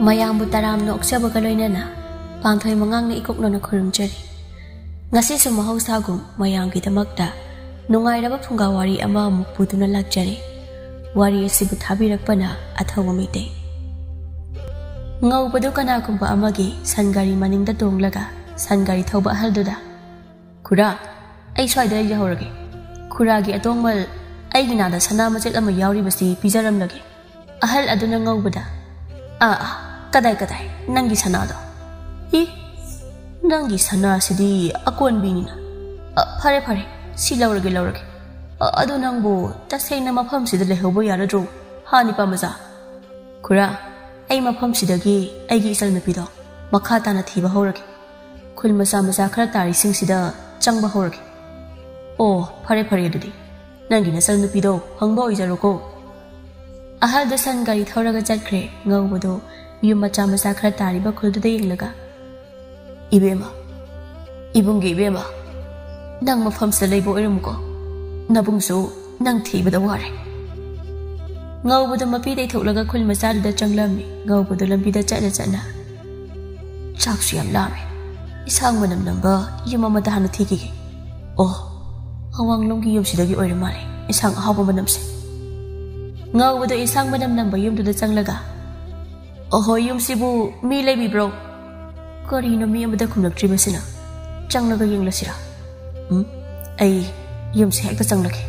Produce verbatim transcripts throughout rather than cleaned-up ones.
ꯃꯌꯥꯝꯕꯨ ꯇꯔꯥꯝꯅ ꯑꯣꯛꯆꯕꯒ ꯂꯣꯏꯅꯅ ꯄꯥꯟꯊꯣꯏ ꯃꯉꯥꯡꯅ ꯏꯀꯣꯛꯅꯅ ꯈꯨꯔꯨꯝꯖꯔꯤ꯫ ꯉꯁꯤꯁꯨ ꯃꯍꯧꯁꯥꯒꯨꯝ ꯃꯌꯥꯝꯒꯤꯗꯃꯛꯇ ꯅꯨꯡꯉꯥꯏꯔꯕ ꯐꯨꯡꯒꯥ ꯋꯥꯔꯤ ꯑꯃ ꯑꯃꯨꯛ ꯄꯨꯗꯨꯅ ꯂꯥꯛꯆꯔꯤ꯫ ꯋꯥꯔꯤ ꯑꯁꯤꯕꯨ ꯊꯥꯕꯤꯔꯛꯄꯅ ꯑꯊꯧꯕ ꯃꯩꯇꯩ꯫ ꯉꯧꯕꯗꯨ ꯀꯅꯥꯒꯨꯝꯕ ꯑꯃꯒꯤ ꯁꯟ ꯒꯥꯔꯤ ꯃꯅꯤꯡꯗ ꯇꯣꯡꯂꯒ ꯁꯟ ꯒꯥꯔꯤ ꯊꯧꯕ ꯑꯍꯜꯗꯨꯗ, "ꯈꯨꯔꯥ, ꯑꯩ ꯁ꯭ꯋꯥꯏꯗ ꯂꯩꯖꯍꯧꯔꯒꯦ꯫ ꯈꯨꯔꯥꯒꯤ ꯑꯇꯣꯡꯃꯜ ꯑꯩꯒꯤ ꯅꯥꯗ ꯁꯅꯥ ꯃꯆꯦꯠ ꯑꯃ ꯌꯥꯎꯔꯤꯕꯁꯤ ꯄꯤꯖꯔꯝꯂꯒꯦ꯫" ꯑꯍꯜ ꯑꯗꯨꯅ ꯉꯧꯕꯗ, "ꯑꯥ, ꯑꯥ, ꯀꯗꯥꯏ, ꯀꯗꯥꯏ, ꯅꯪꯒꯤ ꯁꯅꯥꯗꯣ?" "ꯏ, ꯅꯪꯒꯤ ꯁꯅꯥꯁꯤꯗꯤ ꯑꯀꯣꯟꯕꯤꯅꯤꯅ꯫ ꯑ, ꯐꯔꯦ, ꯐꯔꯦ, ꯁꯤ ꯂꯧꯔꯒꯦ, ꯂꯧꯔꯒꯦ꯫ ꯑ, ꯑꯗꯨ ꯅꯪꯕꯨ ꯇꯁꯦꯡꯅ ꯃꯐꯝꯁꯤꯗ ꯂꯩꯍꯧꯕ ꯌꯥꯔꯗ꯭ꯔꯣ, ꯍꯥ, ꯅꯤꯄꯥ ꯃꯆꯥ?" "ꯈꯨꯔꯥ, ꯑꯩ ꯃꯐꯝꯁꯤꯗꯒꯤ ꯑꯩꯒꯤ ꯏꯆꯜꯅꯨꯄꯤꯗꯣ ꯃꯈꯥ ꯇꯥꯅ ꯊꯤꯕ ꯍꯧꯔꯒꯦ꯫ ꯈꯨꯜ ꯃꯆꯥ ꯃꯆꯥ ꯈꯔ ꯇꯥꯔꯤꯁꯤꯡꯁꯤꯗ ꯆꯪꯕ ꯍꯧꯔꯒꯦ꯫" "ꯑꯣ, ꯐꯔꯦ, ꯐꯔꯦ, ꯑꯗꯨꯗꯤ ꯅꯪꯒꯤ ꯅꯆꯜꯅꯨꯄꯤꯗꯣ ꯐꯪꯕ ꯑꯣꯏꯖꯔꯣꯀꯣ꯫" ꯑꯍꯜꯗꯣ ꯁꯟ ꯒꯥꯔꯤ ꯊꯧꯔꯒ ꯆꯠꯈ꯭ꯔꯦ꯫ ꯉꯧꯕꯗꯣ ꯌꯨꯝ ꯃꯆꯥ ꯃꯆꯥ ꯈꯔ ꯇꯥꯔꯤꯕ ꯈꯨꯜꯗꯨꯗ ꯌꯦꯡꯂꯒ, "ꯏꯕꯦꯝꯃ, ꯏꯕꯨꯡꯒꯤ ꯏꯕꯦꯝꯃ, ꯅꯪ ꯃꯐꯝꯁꯤꯗ ꯂꯩꯕ ꯑꯣꯏꯔꯝꯃꯨꯀꯣ꯫ ꯅꯕꯨꯡꯁꯨ ꯅꯪ ꯊꯤꯕꯗ ꯋꯥꯔꯦ꯫" ꯉꯧꯕꯗꯣ ꯃꯄꯤ ꯇꯩꯊꯣꯛꯂꯒ ꯈꯨꯜ ꯃꯆꯥꯗꯨꯗ ꯆꯪꯂꯝꯃꯤ꯫ ꯉꯧꯕꯗꯣ ꯂꯝꯕꯤꯗ ꯆꯠꯅ ꯆꯠꯅ, "ꯆꯥꯛꯁꯨ ꯌꯥꯝ ꯂꯥꯝꯃꯦ꯫ ꯏꯁꯥꯡ ꯃꯅꯝ ꯅꯝꯕ ꯌꯨꯝ ꯑꯃꯗ ꯍꯥꯟꯅ ꯊꯤꯈꯤꯒꯦ꯫ ꯑꯣ, ꯑꯋꯥꯡꯂꯣꯝꯒꯤ ꯌꯨꯝꯁꯤꯗꯒꯤ ꯑꯣꯏꯔ ꯃꯥꯜꯂꯦ ꯏꯁꯥꯡ ꯑꯍꯥꯎꯕ ꯃꯅꯝꯁꯦ꯫" ꯉꯧꯕꯗꯣ ꯏꯁꯥꯡ ꯃꯅꯝ ꯅꯝꯕ ꯌꯨꯝꯗꯨꯗ ꯆꯪꯂꯒ, "ꯑꯣꯍꯣ, ꯌꯨꯝꯁꯤꯕꯨ ꯃꯤ ꯂꯩꯕꯤꯕ꯭ꯔꯣ? ꯀꯔꯤꯅꯣ ꯃꯤ ꯑꯃꯗ ꯈꯨꯝꯂꯛꯇ꯭ꯔꯤꯕꯁꯤꯅ? ꯆꯪꯂꯒ ꯌꯦꯡꯂꯁꯤꯔꯥ? ꯎꯝ, ꯑꯩ ꯌꯨꯝꯁꯦ ꯍꯦꯛꯇ ꯆꯪꯂꯒꯦ꯫"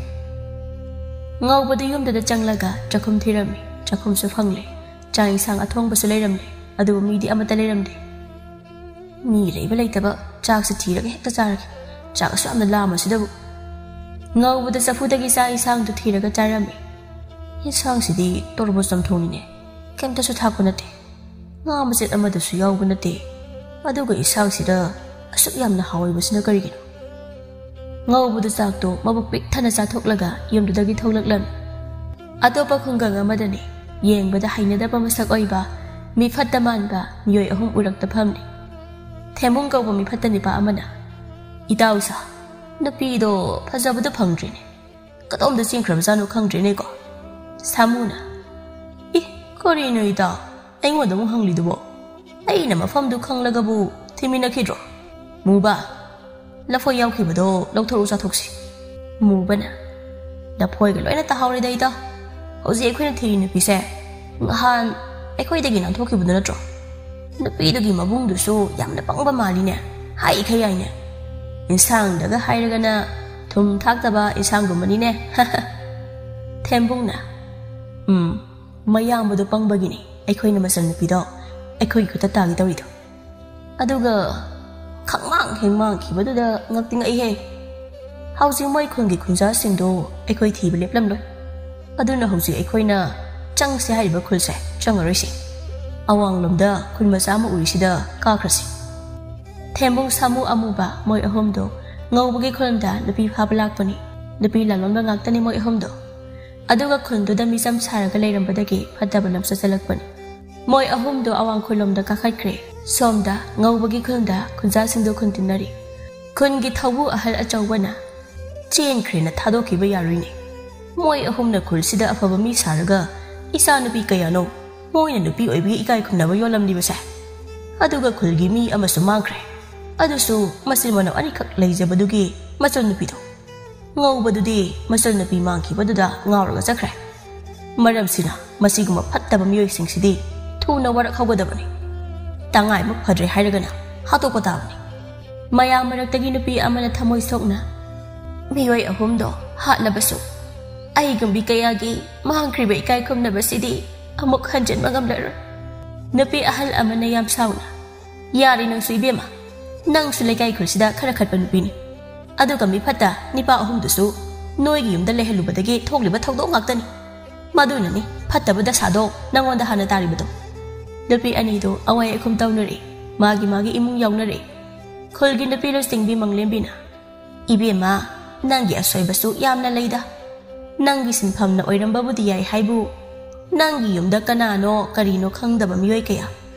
ꯉꯧꯕꯗꯨ ꯌꯨꯝꯗꯨꯗ ꯆꯪꯂꯒ ꯆꯥꯛꯈꯨꯝ ꯊꯤꯔꯝꯃꯤ꯫ ꯆꯥꯛꯈꯨꯝꯁꯨ ꯐꯪꯂꯦ꯫ ꯆꯥꯛ ꯏꯟꯁꯥꯡ ꯑꯊꯣꯡꯕꯁꯨ ꯂꯩꯔꯝꯂꯦ꯫ ꯑꯗꯨꯕꯨ ꯃꯤꯗꯤ ꯑꯃꯠꯇ ꯂꯩꯔꯝꯗꯦ꯫ ꯃꯤ ꯂꯩꯕ ꯂꯩꯇꯕ ꯆꯥꯛꯁꯦ ꯊꯤꯔꯒ ꯍꯦꯛꯇ ꯆꯥꯔꯒꯦ꯫ ꯆꯥꯛ ꯑꯁꯨꯛ ꯌꯥꯝꯅ ꯂꯥꯝꯕꯁꯤꯗꯕꯨ꯫ ꯉꯧꯕꯗ ꯆꯐꯨꯗꯒꯤ ꯆꯥꯛ ꯏꯟꯁꯥꯡꯗꯨ ꯊꯤꯔꯒ ꯆꯥꯔꯝꯃꯤ꯫ ꯏꯟꯁꯥꯡꯁꯤꯗꯤ ꯇꯣꯔꯕꯣꯠ ꯆꯝꯊꯣꯡꯅꯤꯅꯦ꯫ ꯀꯩꯝꯇꯁꯨ ꯊꯥꯛꯄ ꯅꯠꯇꯦ꯫ ꯉꯥ ꯃꯆꯦꯠ ꯑꯃꯗꯁꯨ ꯌꯥꯎꯕ ꯅꯠꯇꯦ꯫ ꯑꯗꯨꯒ ꯏꯟꯁꯥꯡꯁꯤꯗ ꯑꯁꯨꯛ ꯌꯥꯝꯅ ꯍꯥꯎꯔꯤꯕꯁꯤꯅ ꯀꯔꯤꯒꯤꯅꯣ? ꯉꯧꯕꯗꯨ ꯆꯥꯛꯇꯣ ꯃꯕꯨꯛ ꯄꯤꯛ ꯊꯟꯅ ꯆꯥꯊꯣꯛꯂꯒ ꯌꯨꯝꯗꯨꯗꯒꯤ ꯊꯣꯛꯂꯛꯂꯝꯃꯤ꯫ ꯑꯇꯣꯞꯄ ꯈꯨꯡꯒꯪ ꯑꯃꯗꯅꯤ꯫ ꯌꯦꯡꯕꯗ ꯍꯩꯅꯗꯕ ꯃꯁꯛ ꯑꯣꯏꯕ, ꯃꯤꯐꯠꯇ ꯃꯥꯟꯕ ꯃꯤꯑꯣꯏ ꯑꯍꯨꯝ ꯎꯔꯛꯇ ꯐꯝꯂꯤ꯫ ꯊꯦꯝꯕꯨꯡ ꯀꯧꯕ ꯃꯤꯐꯠꯇ ꯅꯤꯄꯥ ꯑꯃꯅ, "ꯏꯇꯥꯎ ꯁꯥ, ꯅꯨꯄꯤꯗꯣ ꯐꯖꯕꯗꯣ ꯐꯪꯗ꯭ꯔꯤꯅꯦ꯫ ꯀꯗꯣꯝꯗ ꯆꯦꯟꯈ꯭ꯔꯕꯖꯥꯠꯅꯣ ꯈꯪꯗ꯭ꯔꯦꯅꯦꯀꯣ꯫" ꯁꯥꯃꯨꯅ, "ꯏ, ꯀꯔꯤꯅꯣ ꯏꯇꯥꯎ? ꯑꯩꯉꯣꯟꯗ ꯑꯃꯨꯛ ꯍꯪꯂꯤꯗꯨꯕꯣ? ꯑꯩꯅ ꯃꯐꯝꯗꯨ ꯈꯪꯂꯒꯕꯨ ꯊꯤꯃꯤꯟꯅꯈꯤꯗ꯭ꯔꯣ? ꯃꯨꯕ, ꯂꯐꯣꯏ ꯌꯥꯎꯈꯤꯕꯗꯣ ꯂꯧꯊꯣꯔꯛꯎ ꯆꯥꯊꯣꯛꯁꯤ꯫ ꯃꯨꯕꯅ, ꯂꯐꯣꯏꯒ ꯂꯣꯏꯅ ꯇꯥꯍꯧꯔꯦꯗ ꯏꯇꯥꯎ꯫ ꯍꯧꯖꯤꯛ ꯑꯩꯈꯣꯏꯅ ꯊꯤꯔꯤ ꯅꯨꯄꯤꯁꯦ ꯉꯍꯥꯟ ꯑꯩꯈꯣꯏꯗꯒꯤ ꯅꯥꯟꯊꯣꯛꯈꯤꯕꯗꯨ ꯅꯠꯇ꯭ꯔꯣ? ꯅꯨꯄꯤꯗꯨꯒꯤ ꯃꯕꯨꯡꯗꯨꯁꯨ ꯌꯥꯝꯅ ꯄꯪꯕ ꯃꯥꯜꯂꯤꯅꯦ, ꯍꯥꯏ ꯏꯈꯩ ꯌꯥꯏꯅꯦ꯫ ꯏꯟꯁꯥꯡꯗꯒ ꯍꯥꯏꯔꯒꯅ ꯊꯨꯝ ꯊꯥꯛꯇꯕ ꯏꯟꯁꯥꯡꯒꯨꯝꯕꯅꯤꯅꯦ꯫ ꯊꯦꯝꯕꯨꯡꯅ, ꯎꯝ, ꯃꯌꯥꯝꯕꯗꯣ ꯄꯪꯕꯒꯤꯅꯤ ꯑꯩꯈꯣꯏꯅ ꯃꯆꯟꯅꯨꯄꯤꯗꯣ ꯑꯩꯈꯣꯏꯒꯤ ꯈꯨꯠꯇ ꯇꯥꯒꯦ ꯇꯧꯔꯤꯗꯣ꯫ ꯑꯗꯨꯒ ꯈꯪꯃꯥꯡ ꯍꯦꯛ ꯃꯥꯡꯈꯤꯕꯗꯨꯗ ꯉꯛꯇꯤ ꯉꯛꯏꯍꯦ꯫ ꯍꯧꯖꯤꯛ ꯃꯣꯏ ꯈꯨꯟꯒꯤ ꯈꯨꯟꯖꯥꯁꯤꯡꯗꯣ ꯑꯩꯈꯣꯏ ꯊꯤꯕ ꯂꯦꯞꯂꯝꯂꯣꯏ꯫ ꯑꯗꯨꯅ ꯍꯧꯖꯤꯛ ꯑꯩꯈꯣꯏꯅ ꯆꯪꯁꯦ ꯍꯥꯏꯔꯤꯕ ꯈꯨꯜꯁꯦ ꯆꯪꯉꯔꯣꯏꯁꯤ꯫ ꯑꯋꯥꯡꯂꯣꯝꯗ ꯈꯨꯟ ꯃꯆꯥ ꯑꯃ ꯎꯔꯤꯁꯤꯗ ꯀꯥꯈ꯭ꯔꯁꯤ꯫ ꯊꯦꯝꯕꯨꯡ ꯁꯥꯃꯨ ꯑꯃꯨꯕ ꯃꯣꯏ ꯑꯍꯨꯝꯗꯣ ꯉꯧꯕꯒꯤ ꯈꯨꯂꯨꯝꯗ ꯅꯨꯄꯤ ꯐꯥꯕ ꯂꯥꯛꯄꯅꯤ꯫ ꯅꯨꯄꯤ ꯂꯂꯣꯟꯕ ꯉꯥꯛꯇꯅꯤ ꯃꯣꯏ ꯑꯍꯨꯝꯗꯣ꯫ ꯑꯗꯨꯒ ꯈꯨꯟꯗꯨꯗ ꯃꯤꯆꯝ ꯁꯥꯔꯒ ꯂꯩꯔꯝꯕꯗꯒꯤ ꯐꯠꯇꯕ ꯂꯝꯆꯠ ꯆꯠꯂꯛꯄꯅꯤ꯫ ꯃꯣꯏ ꯑꯍꯨꯝꯗꯣ ꯑꯋꯥꯡ ꯈꯨꯜꯂꯣꯝꯗ ꯀꯥꯈꯠꯈ꯭ꯔꯦ꯫ ꯁꯣꯝꯗ ꯉꯧꯕꯒꯤ ꯈꯨꯜꯗ ꯈꯨꯟꯖꯥꯁꯤꯡꯗꯣ ꯈꯨꯟ ꯇꯤꯟꯅꯔꯤ꯫ ꯈꯨꯟꯒꯤ ꯊꯧꯕꯨ ꯑꯍꯜ ꯑꯆꯧꯕꯅ, "ꯆꯦꯟꯈ꯭ꯔꯦꯅ ꯊꯥꯗꯣꯛꯈꯤꯕ ꯌꯥꯔꯣꯏꯅꯦ꯫ ꯃꯣꯏ ꯑꯍꯨꯝꯅ ꯈꯨꯜꯁꯤꯗ ꯑꯐꯕ ꯃꯤ ꯁꯥꯔꯒ ꯏꯆꯥꯅꯨꯄꯤ ꯀꯌꯥꯅꯣ ꯃꯣꯏꯅ ꯅꯨꯄꯤ ꯑꯣꯏꯕꯒꯤ ꯏꯀꯥꯏ ꯈꯨꯝꯅꯕ ꯌꯣꯜꯂꯝꯂꯤꯕꯁꯦ꯫ ꯑꯗꯨꯒ ꯈꯨꯜꯒꯤ ꯃꯤ ꯑꯃꯁꯨ ꯃꯥꯡꯈ꯭ꯔꯦ꯫ ꯑꯗꯨꯁꯨ ꯃꯆꯤꯟ ꯃꯅꯥꯎ ꯑꯅꯤꯈꯛ ꯂꯩꯖꯕꯗꯨꯒꯤ ꯃꯆꯟꯅꯨꯄꯤꯗꯣ꯫ ꯉꯧꯕꯗꯨꯗꯤ ꯃꯆꯟꯅꯨꯄꯤ ꯃꯥꯡꯈꯤꯕꯗꯨꯗ ꯉꯥꯎꯔꯒ ꯆꯠꯈ꯭ꯔꯦ꯫ ꯃꯔꯝꯁꯤꯅ ꯃꯁꯤꯒꯨꯝꯕ ꯐꯠꯇꯕ ꯃꯤꯑꯣꯏꯁꯤꯡꯁꯤꯗꯤ ꯊꯨꯅ ꯋꯥꯔꯛ ꯍꯧꯒꯗꯕꯅꯤ꯫ ꯇꯉꯥꯏꯃꯨꯛ ꯐꯗ꯭ꯔꯦ ꯍꯥꯏꯔꯒꯅ ꯍꯥꯠꯇꯣꯛꯄ ꯇꯥꯕꯅꯤ꯫" ꯃꯌꯥꯝ ꯃꯔꯛꯇꯒꯤ ꯅꯨꯄꯤ ꯑꯃꯅ ꯊꯃꯣꯏ ꯁꯣꯛꯅ, "ꯃꯤꯑꯣꯏ ꯑꯍꯨꯝꯗꯣ ꯍꯥꯠꯂꯕꯁꯨ ꯑꯩꯒꯨꯝꯕꯤ ꯀꯌꯥꯒꯤ ꯃꯥꯡꯈ꯭ꯔꯤꯕ ꯏꯀꯥꯏ ꯈꯨꯝꯅꯕꯁꯤꯗꯤ ꯑꯃꯨꯛ ꯍꯟꯖꯤꯟꯕ ꯉꯝꯂꯔꯣꯏ꯫" ꯅꯨꯄꯤ ꯑꯍꯜ ꯑꯃꯅ ꯌꯥꯝ ꯁꯥꯎꯅ, "ꯌꯥꯔꯦ ꯅꯪꯁꯨ ꯏꯕꯦꯝꯃ, ꯅꯪꯁꯨ ꯂꯩꯀꯥꯏ ꯈꯨꯜꯁꯤꯗ ꯈꯔ ꯈꯠꯄ ꯅꯨꯄꯤꯅꯤ꯫ ꯑꯗꯨꯒ ꯃꯤ ꯐꯠꯇ ꯅꯤꯄꯥ ꯑꯍꯨꯝꯗꯨꯁꯨ ꯅꯣꯏꯒꯤ ꯌꯨꯝꯗ ꯂꯩꯍꯜꯂꯨꯕꯗꯒꯤ ꯊꯣꯛꯂꯤꯕ ꯊꯧꯗꯣꯛ ꯉꯥꯛꯇꯅꯤ꯫ ꯃꯗꯨꯅꯅꯤ ꯐꯠꯇꯕ ꯗꯁꯥꯗꯣ ꯅꯪꯉꯣꯟꯗ ꯍꯥꯟꯅ ꯇꯥꯔꯤꯕꯗꯣ꯫" ꯅꯨꯄꯤ ꯑꯅꯤꯗꯣ ꯑꯋꯥꯏ ꯑꯈꯨꯝ ꯇꯧꯅꯔꯦ꯫ ꯃꯥꯒꯤ ꯃꯥꯒꯤ ꯏꯃꯨꯡ ꯌꯥꯎꯅꯔꯦ꯫ ꯈꯨꯜꯒꯤ ꯅꯨꯄꯤ ꯂꯨꯆꯤꯡꯕꯤ ꯃꯪꯂꯦꯝꯕꯤꯅ, "ꯏꯕꯦꯝꯃ, ꯅꯪꯒꯤ ꯑꯁꯣꯏꯕꯁꯨ ꯌꯥꯝꯅ ꯂꯩꯗ꯫ ꯅꯪꯒꯤ ꯁꯤꯟꯐꯝꯅ ꯑꯣꯏꯔꯝꯕꯕꯨꯗꯤ ꯌꯥꯏ ꯍꯥꯏꯕꯨ, ꯅꯪꯒꯤ ꯌꯨꯝꯗ ꯀꯅꯥꯅꯣ ꯀꯔꯤꯅꯣ ꯈꯪꯗꯕ ꯃꯤꯑꯣꯏ ꯀꯌꯥ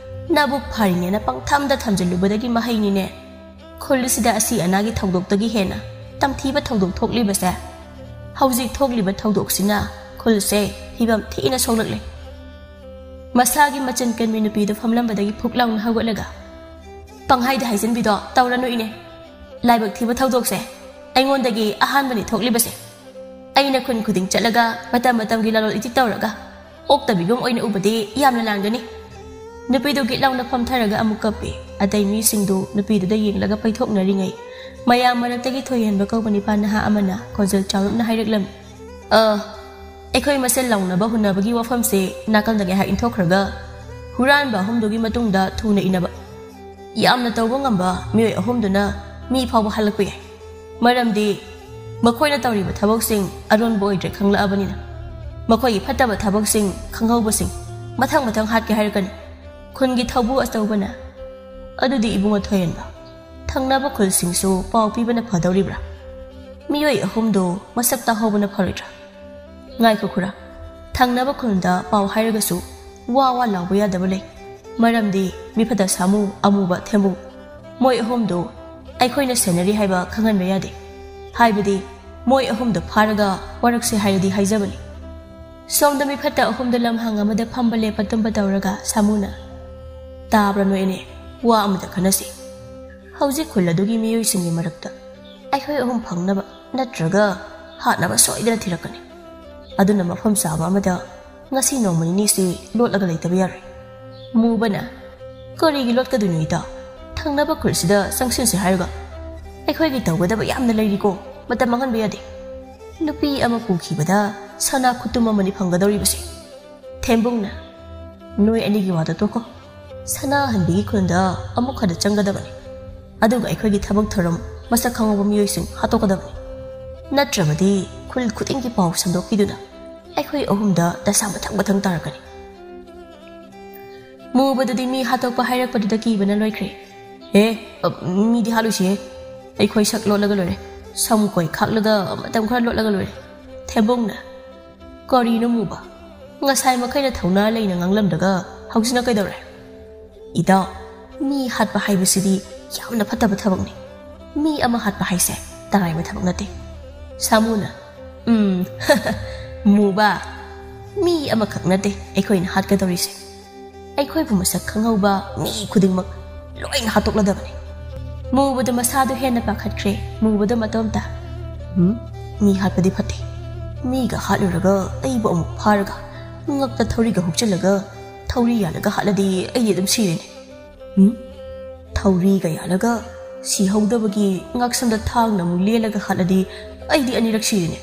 ꯅꯕꯨꯛ ꯐꯔꯤꯅꯦꯅ ꯄꯪꯊꯝꯗ ꯊꯝꯖꯤꯜꯂꯨꯕꯗꯒꯤ ꯃꯍꯩꯅꯤꯅꯦ ꯈꯨꯜꯁꯤꯗ ꯑꯁꯤ ꯑꯅꯥꯒꯤ ꯊꯧꯗꯣꯛꯇꯒꯤ ꯍꯦꯟꯅ ꯇꯝꯊꯤꯕ ꯊꯧꯗꯣꯛ ꯊꯣꯛꯂꯤꯕꯁꯦ꯫ ꯍꯧꯖꯤꯛ ꯊꯣꯛꯂꯤꯕ ꯊꯧꯗꯣꯛꯁꯤꯅ ꯈꯨꯜꯁꯦ ꯐꯤꯕꯝ ꯊꯤꯅ ꯁꯣꯛꯂꯛꯂꯦ꯫" ꯃꯁꯥꯒꯤ ꯃꯆꯤꯟ ꯀꯟꯕꯤ ꯅꯨꯄꯤꯗꯨ ꯐꯝꯂꯝꯕꯗꯒꯤ ꯐꯨꯛ ꯂꯥꯎꯅ ꯍꯧꯒꯠꯂꯒ, "ꯄꯪꯍꯥꯏꯗ ꯍꯥꯏꯖꯤꯟꯕꯤꯗꯣ ꯇꯧꯔꯅꯨ ꯏꯅꯦ꯫ ꯂꯥꯏꯕꯛ ꯊꯤꯕ ꯊꯧꯗꯣꯛꯁꯦ ꯑꯩꯉꯣꯟꯗꯒꯤ ꯑꯍꯥꯟꯕꯅꯤ ꯊꯣꯛꯂꯤꯕꯁꯦ꯫ ꯑꯩꯅ ꯈꯨꯟ ꯈꯨꯗꯤꯡ ꯆꯠꯂꯒ ꯃꯇꯝ ꯃꯇꯝꯒꯤ ꯂꯂꯣꯟ ꯏꯇꯤꯛ ꯇꯧꯔꯒ ꯑꯣꯛꯇꯕꯤꯒꯨꯝ ꯑꯣꯏꯅ ꯎꯕꯗꯤ ꯌꯥꯝꯅ ꯂꯥꯟꯒꯅꯤ꯫" ꯅꯨꯄꯤꯗꯨ ꯒꯤꯠ ꯂꯥꯎꯅ ꯐꯝꯊꯔꯒ ꯑꯃꯨꯛ ꯀꯞꯄꯤ꯫ ꯑꯇꯩ ꯃꯤꯁꯤꯡꯗꯨ ꯅꯨꯄꯤꯗꯨꯗ ꯌꯦꯡꯂꯒ ꯄꯩꯊꯣꯛꯅꯔꯤꯉꯩ, ꯃꯌꯥꯝ ꯃꯔꯛꯇꯒꯤ ꯊꯣꯏꯍꯦꯟꯕ ꯀꯧꯕ ꯅꯤꯄꯥ ꯅꯍꯥ ꯑꯃꯅ ꯈꯣꯟꯖꯦꯜ ꯆꯥꯎꯔꯞꯅ ꯍꯥꯏꯔꯛꯂꯝꯃꯤ, "ꯑ, ꯑꯩꯈꯣꯏ ꯃꯁꯦꯜ ꯂꯥꯎꯅꯕ ꯍꯨꯟꯅꯕꯒꯤ ꯋꯥꯐꯝꯁꯦ ꯅꯥꯀꯜꯗ ꯉꯥꯏꯍꯥꯛ ꯏꯟꯊꯣꯛꯈ꯭ꯔꯒ ꯍꯨꯔꯥꯟꯕ ꯑꯍꯨꯝꯗꯨꯒꯤ ꯃꯇꯨꯡꯗ ꯊꯨꯅ ꯏꯟꯅꯕ꯫ ꯌꯥꯝꯅ ꯇꯧꯕ ꯉꯝꯕ ꯃꯤꯑꯣꯏ ꯑꯍꯨꯝꯗꯨꯅ ꯃꯤ ꯐꯥꯎꯕ ꯍꯜꯂꯛꯄ ꯌꯥꯏ꯫ ꯃꯔꯝꯗꯤ ꯃꯈꯣꯏꯅ ꯇꯧꯔꯤꯕ ꯊꯕꯛꯁꯤꯡ ꯑꯔꯣꯟꯕ ꯑꯣꯏꯗ꯭ꯔꯦ ꯈꯪꯂꯛꯑꯕꯅꯤꯅ꯫ ꯃꯈꯣꯏꯒꯤ ꯐꯠꯇꯕ ꯊꯕꯛꯁꯤꯡ ꯈꯪꯍꯧꯕꯁꯤꯡ ꯃꯊꯪ ꯃꯊꯪ ꯍꯥꯠꯀꯦ ꯍꯥꯏꯔꯛꯀꯅꯤ꯫" ꯈꯨꯟꯒꯤ ꯊꯧꯕꯨ ꯑꯆꯧꯕꯅ, "ꯑꯗꯨꯗꯤ ꯏꯕꯨꯡꯉꯣ ꯊꯣꯏꯍꯦꯟꯕ, ꯊꯪꯅꯕ ꯈꯨꯜꯁꯤꯡꯁꯨ ꯄꯥꯎ ꯄꯤꯕꯅ ꯐꯗꯧꯔꯤꯕ꯭ꯔꯥ? ꯃꯤꯑꯣꯏ ꯑꯍꯨꯝꯗꯣ ꯃꯁꯛ ꯇꯥꯍꯧꯕꯅ ꯐꯔꯣꯏꯗ꯭ꯔꯥ?" "ꯉꯥꯏꯈꯣ ꯈꯨꯔꯥ, ꯊꯪꯅꯕ ꯈꯨꯜꯗ ꯄꯥꯎ ꯍꯥꯏꯔꯒꯁꯨ ꯋꯥ ꯋꯥ ꯂꯥꯎꯕ ꯌꯥꯗꯕ ꯂꯩ꯫ ꯃꯔꯝꯗꯤ ꯃꯤꯐꯠꯇ ꯁꯥꯃꯨ, ꯑꯃꯨꯕ ꯊꯦꯝꯕꯨ, ꯃꯣꯏ ꯑꯍꯨꯝꯗꯨ ꯑꯩꯈꯣꯏꯅ ꯁꯦꯟꯅꯔꯤ ꯍꯥꯏꯕ ꯈꯪꯍꯟꯕ ꯌꯥꯗꯦ꯫ ꯍꯥꯏꯕꯗꯤ ꯃꯣꯏ ꯑꯍꯨꯝꯗꯨ ꯐꯥꯔꯒ ꯋꯥꯔꯛꯁꯦ ꯍꯥꯏꯔꯗꯤ ꯍꯥꯏꯖꯕꯅꯤ꯫" ꯁꯣꯝꯗ ꯃꯤꯐꯠꯇ ꯑꯍꯨꯝꯗ ꯂꯝꯍꯥꯡ ꯑꯃꯗ ꯐꯝꯕ ꯂꯦꯞꯄ ꯇꯨꯝꯕ ꯇꯧꯔꯒ ꯁꯥꯃꯨꯅ, "ꯇꯥꯕ꯭ꯔꯥ ꯅꯣꯏ ꯑꯅꯤ? ꯋꯥ ꯑꯃꯇ ꯈꯟꯅꯁꯤ꯫ ꯍꯧꯖꯤꯛ ꯈꯨꯜ ꯑꯗꯨꯒꯤ ꯃꯤꯑꯣꯏꯁꯤꯡꯒꯤ ꯃꯔꯛꯇ ꯑꯩꯈꯣꯏ ꯑꯍꯨꯝ ꯐꯪꯅꯕ ꯅꯠꯇ꯭ꯔꯒ ꯍꯥꯠꯅꯕ ꯁꯣꯏꯗꯅ ꯊꯤꯔꯛꯀꯅꯤ꯫ ꯑꯗꯨꯅ ꯃꯐꯝ ꯆꯥꯕ ꯑꯃꯗ ꯉꯁꯤ ꯅꯣꯡꯃ ꯅꯤꯅꯤꯁꯤ ꯂꯣꯠꯂꯒ ꯂꯩꯇꯕ ꯌꯥꯔꯣꯏ꯫" ꯃꯨꯕꯅ, "ꯀꯔꯤꯒꯤ ꯂꯣꯠꯀꯗꯣꯏꯅꯣ ꯏꯇꯥ? ꯊꯪꯅꯕ ꯈꯨꯜꯁꯤꯗ ꯆꯪꯁꯤꯟꯁꯦ ꯍꯥꯏꯔꯒ? ꯑꯩꯈꯣꯏꯒꯤ ꯇꯧꯒꯗꯕ ꯌꯥꯝꯅ ꯂꯩꯔꯤꯀꯣ, ꯃꯇꯝ ꯃꯥꯡꯍꯟꯕ ꯌꯥꯗꯦ꯫" ꯅꯨꯄꯤ ꯑꯃ ꯄꯨꯈꯤꯕꯗ ꯁꯅꯥ ꯈꯨꯇꯨꯝ ꯑꯃꯅꯤ ꯐꯪꯒꯗꯧꯔꯤꯕꯁꯦ꯫ ꯊꯦꯝꯕꯨꯡꯅ, "ꯅꯣꯏ ꯑꯅꯤꯒꯤ ꯋꯥꯗꯣ ꯇꯣꯛꯈꯣ꯫ ꯁꯅꯥ ꯍꯟꯕꯤꯒꯤ ꯈꯨꯟꯗ ꯑꯃꯨꯛ ꯍꯟꯅ ꯆꯪꯒꯗꯕꯅꯤ꯫ ꯑꯗꯨꯒ ꯑꯩꯈꯣꯏꯒꯤ ꯊꯕꯛ ꯊꯧꯔꯝ ꯃꯁꯛ ꯈꯪꯍꯧꯕ ꯃꯤꯑꯣꯏꯁꯤꯡ ꯍꯥꯠꯇꯣꯛꯀꯗꯕꯅꯤ꯫ ꯅꯠꯇ꯭ꯔꯕꯗꯤ ꯈꯨꯜ ꯈꯨꯗꯤꯡꯒꯤ ꯄꯥꯎ ꯁꯟꯗꯣꯛꯄꯤꯗꯨꯅ ꯑꯩꯈꯣꯏ ꯑꯍꯨꯝꯗ ꯗꯁꯥ ꯃꯊꯪ ꯃꯊꯪ ꯇꯥꯔꯛꯀꯅꯤ꯫" ꯃꯨꯕꯗꯨꯗꯤ ꯃꯤ ꯍꯥꯠꯇꯣꯛꯄ ꯍꯥꯏꯔꯛꯄꯗꯨꯗ ꯀꯤꯕꯅ ꯂꯣꯏꯈ꯭ꯔꯦ꯫ "ꯑꯦ, ꯑ, ꯃꯤꯗꯤ ꯍꯥꯠꯂꯣꯏꯁꯤꯍꯦ꯫ ꯑꯩꯈꯣꯏ ꯁꯛ ꯂꯣꯠꯂꯒ ꯂꯣꯏꯔꯦ꯫ ꯁꯝ ꯀꯣꯏ ꯈꯥꯛꯂꯒ ꯃꯇꯝ ꯈꯔ ꯂꯣꯠꯂꯒ ꯂꯣꯏꯔꯦ꯫" ꯊꯦꯝꯕꯨꯡꯅ, "ꯀꯔꯤꯅꯣ ꯃꯨꯕ? ꯉꯁꯥꯏ ꯃꯈꯩꯅ ꯊꯧꯅꯥ ꯂꯩꯅ ꯉꯥꯡꯂꯝꯗꯒ ꯍꯧꯖꯤꯛꯅ ꯀꯩꯗꯧꯔꯦ?" "ꯏꯇꯥꯎ, ꯃꯤ ꯍꯥꯠꯄ ꯍꯥꯏꯕꯁꯤꯗꯤ ꯌꯥꯝꯅ ꯐꯠꯇꯕ ꯊꯕꯛꯅꯤ꯫ ꯃꯤ ꯑꯃ ꯍꯥꯠꯄ ꯍꯥꯏꯁꯦ ꯇꯔꯥꯏꯕ ꯊꯕꯛ ꯅꯠꯇꯦ꯫" ꯁꯥꯃꯨꯅ, "ꯎꯝ, ꯃꯨꯕ, ꯃꯤ ꯑꯃꯈꯛ ꯅꯠꯇꯦ ꯑꯩꯈꯣꯏꯅ ꯍꯥꯠꯀꯗꯧꯔꯤꯁꯦ꯫ ꯑꯩꯈꯣꯏꯕꯨ ꯃꯁꯛ ꯈꯪꯍꯧꯕ ꯃꯤ ꯈꯨꯗꯤꯡꯃꯛ ꯂꯣꯏꯅ ꯍꯥꯠꯇꯣꯛꯂꯗꯕꯅꯤ꯫ ꯃꯨꯕꯗꯣ ꯃꯁꯥꯗꯣ ꯍꯦꯟꯅ ꯄꯥꯈꯠꯈ꯭ꯔꯦ꯫ ꯃꯨꯕꯗꯣ ꯃꯇꯣꯝꯇ, "ꯎꯝ, ꯃꯤ ꯍꯥꯠꯄꯗꯤ ꯐꯠꯇꯦ꯫ ꯃꯤꯒ ꯍꯥꯠꯂꯨꯔꯒ ꯑꯩꯕꯨ ꯑꯃꯨꯛ ꯐꯥꯔꯒ ꯉꯛꯇ ꯊꯧꯔꯤꯒ ꯍꯨꯛꯆꯤꯜꯂꯒ ꯊꯧꯔꯤ ꯌꯥꯜꯂꯒ ꯍꯥꯠꯂꯗꯤ ꯑꯩꯗꯤ ꯑꯗꯨꯝ ꯁꯤꯔꯦꯅꯦ꯫ ꯎꯝ? ꯊꯧꯔꯤꯒ ꯌꯥꯜꯂꯒ ꯁꯤꯍꯧꯗꯕꯒꯤ ꯉꯛꯁꯝꯗ ꯊꯥꯡꯅ ꯑꯃꯨꯛ ꯂꯦꯜꯂꯒ ꯍꯥꯠꯂꯗꯤ ꯑꯩꯗꯤ ꯑꯅꯤꯔꯛ ꯁꯤꯔꯦꯅꯦ꯫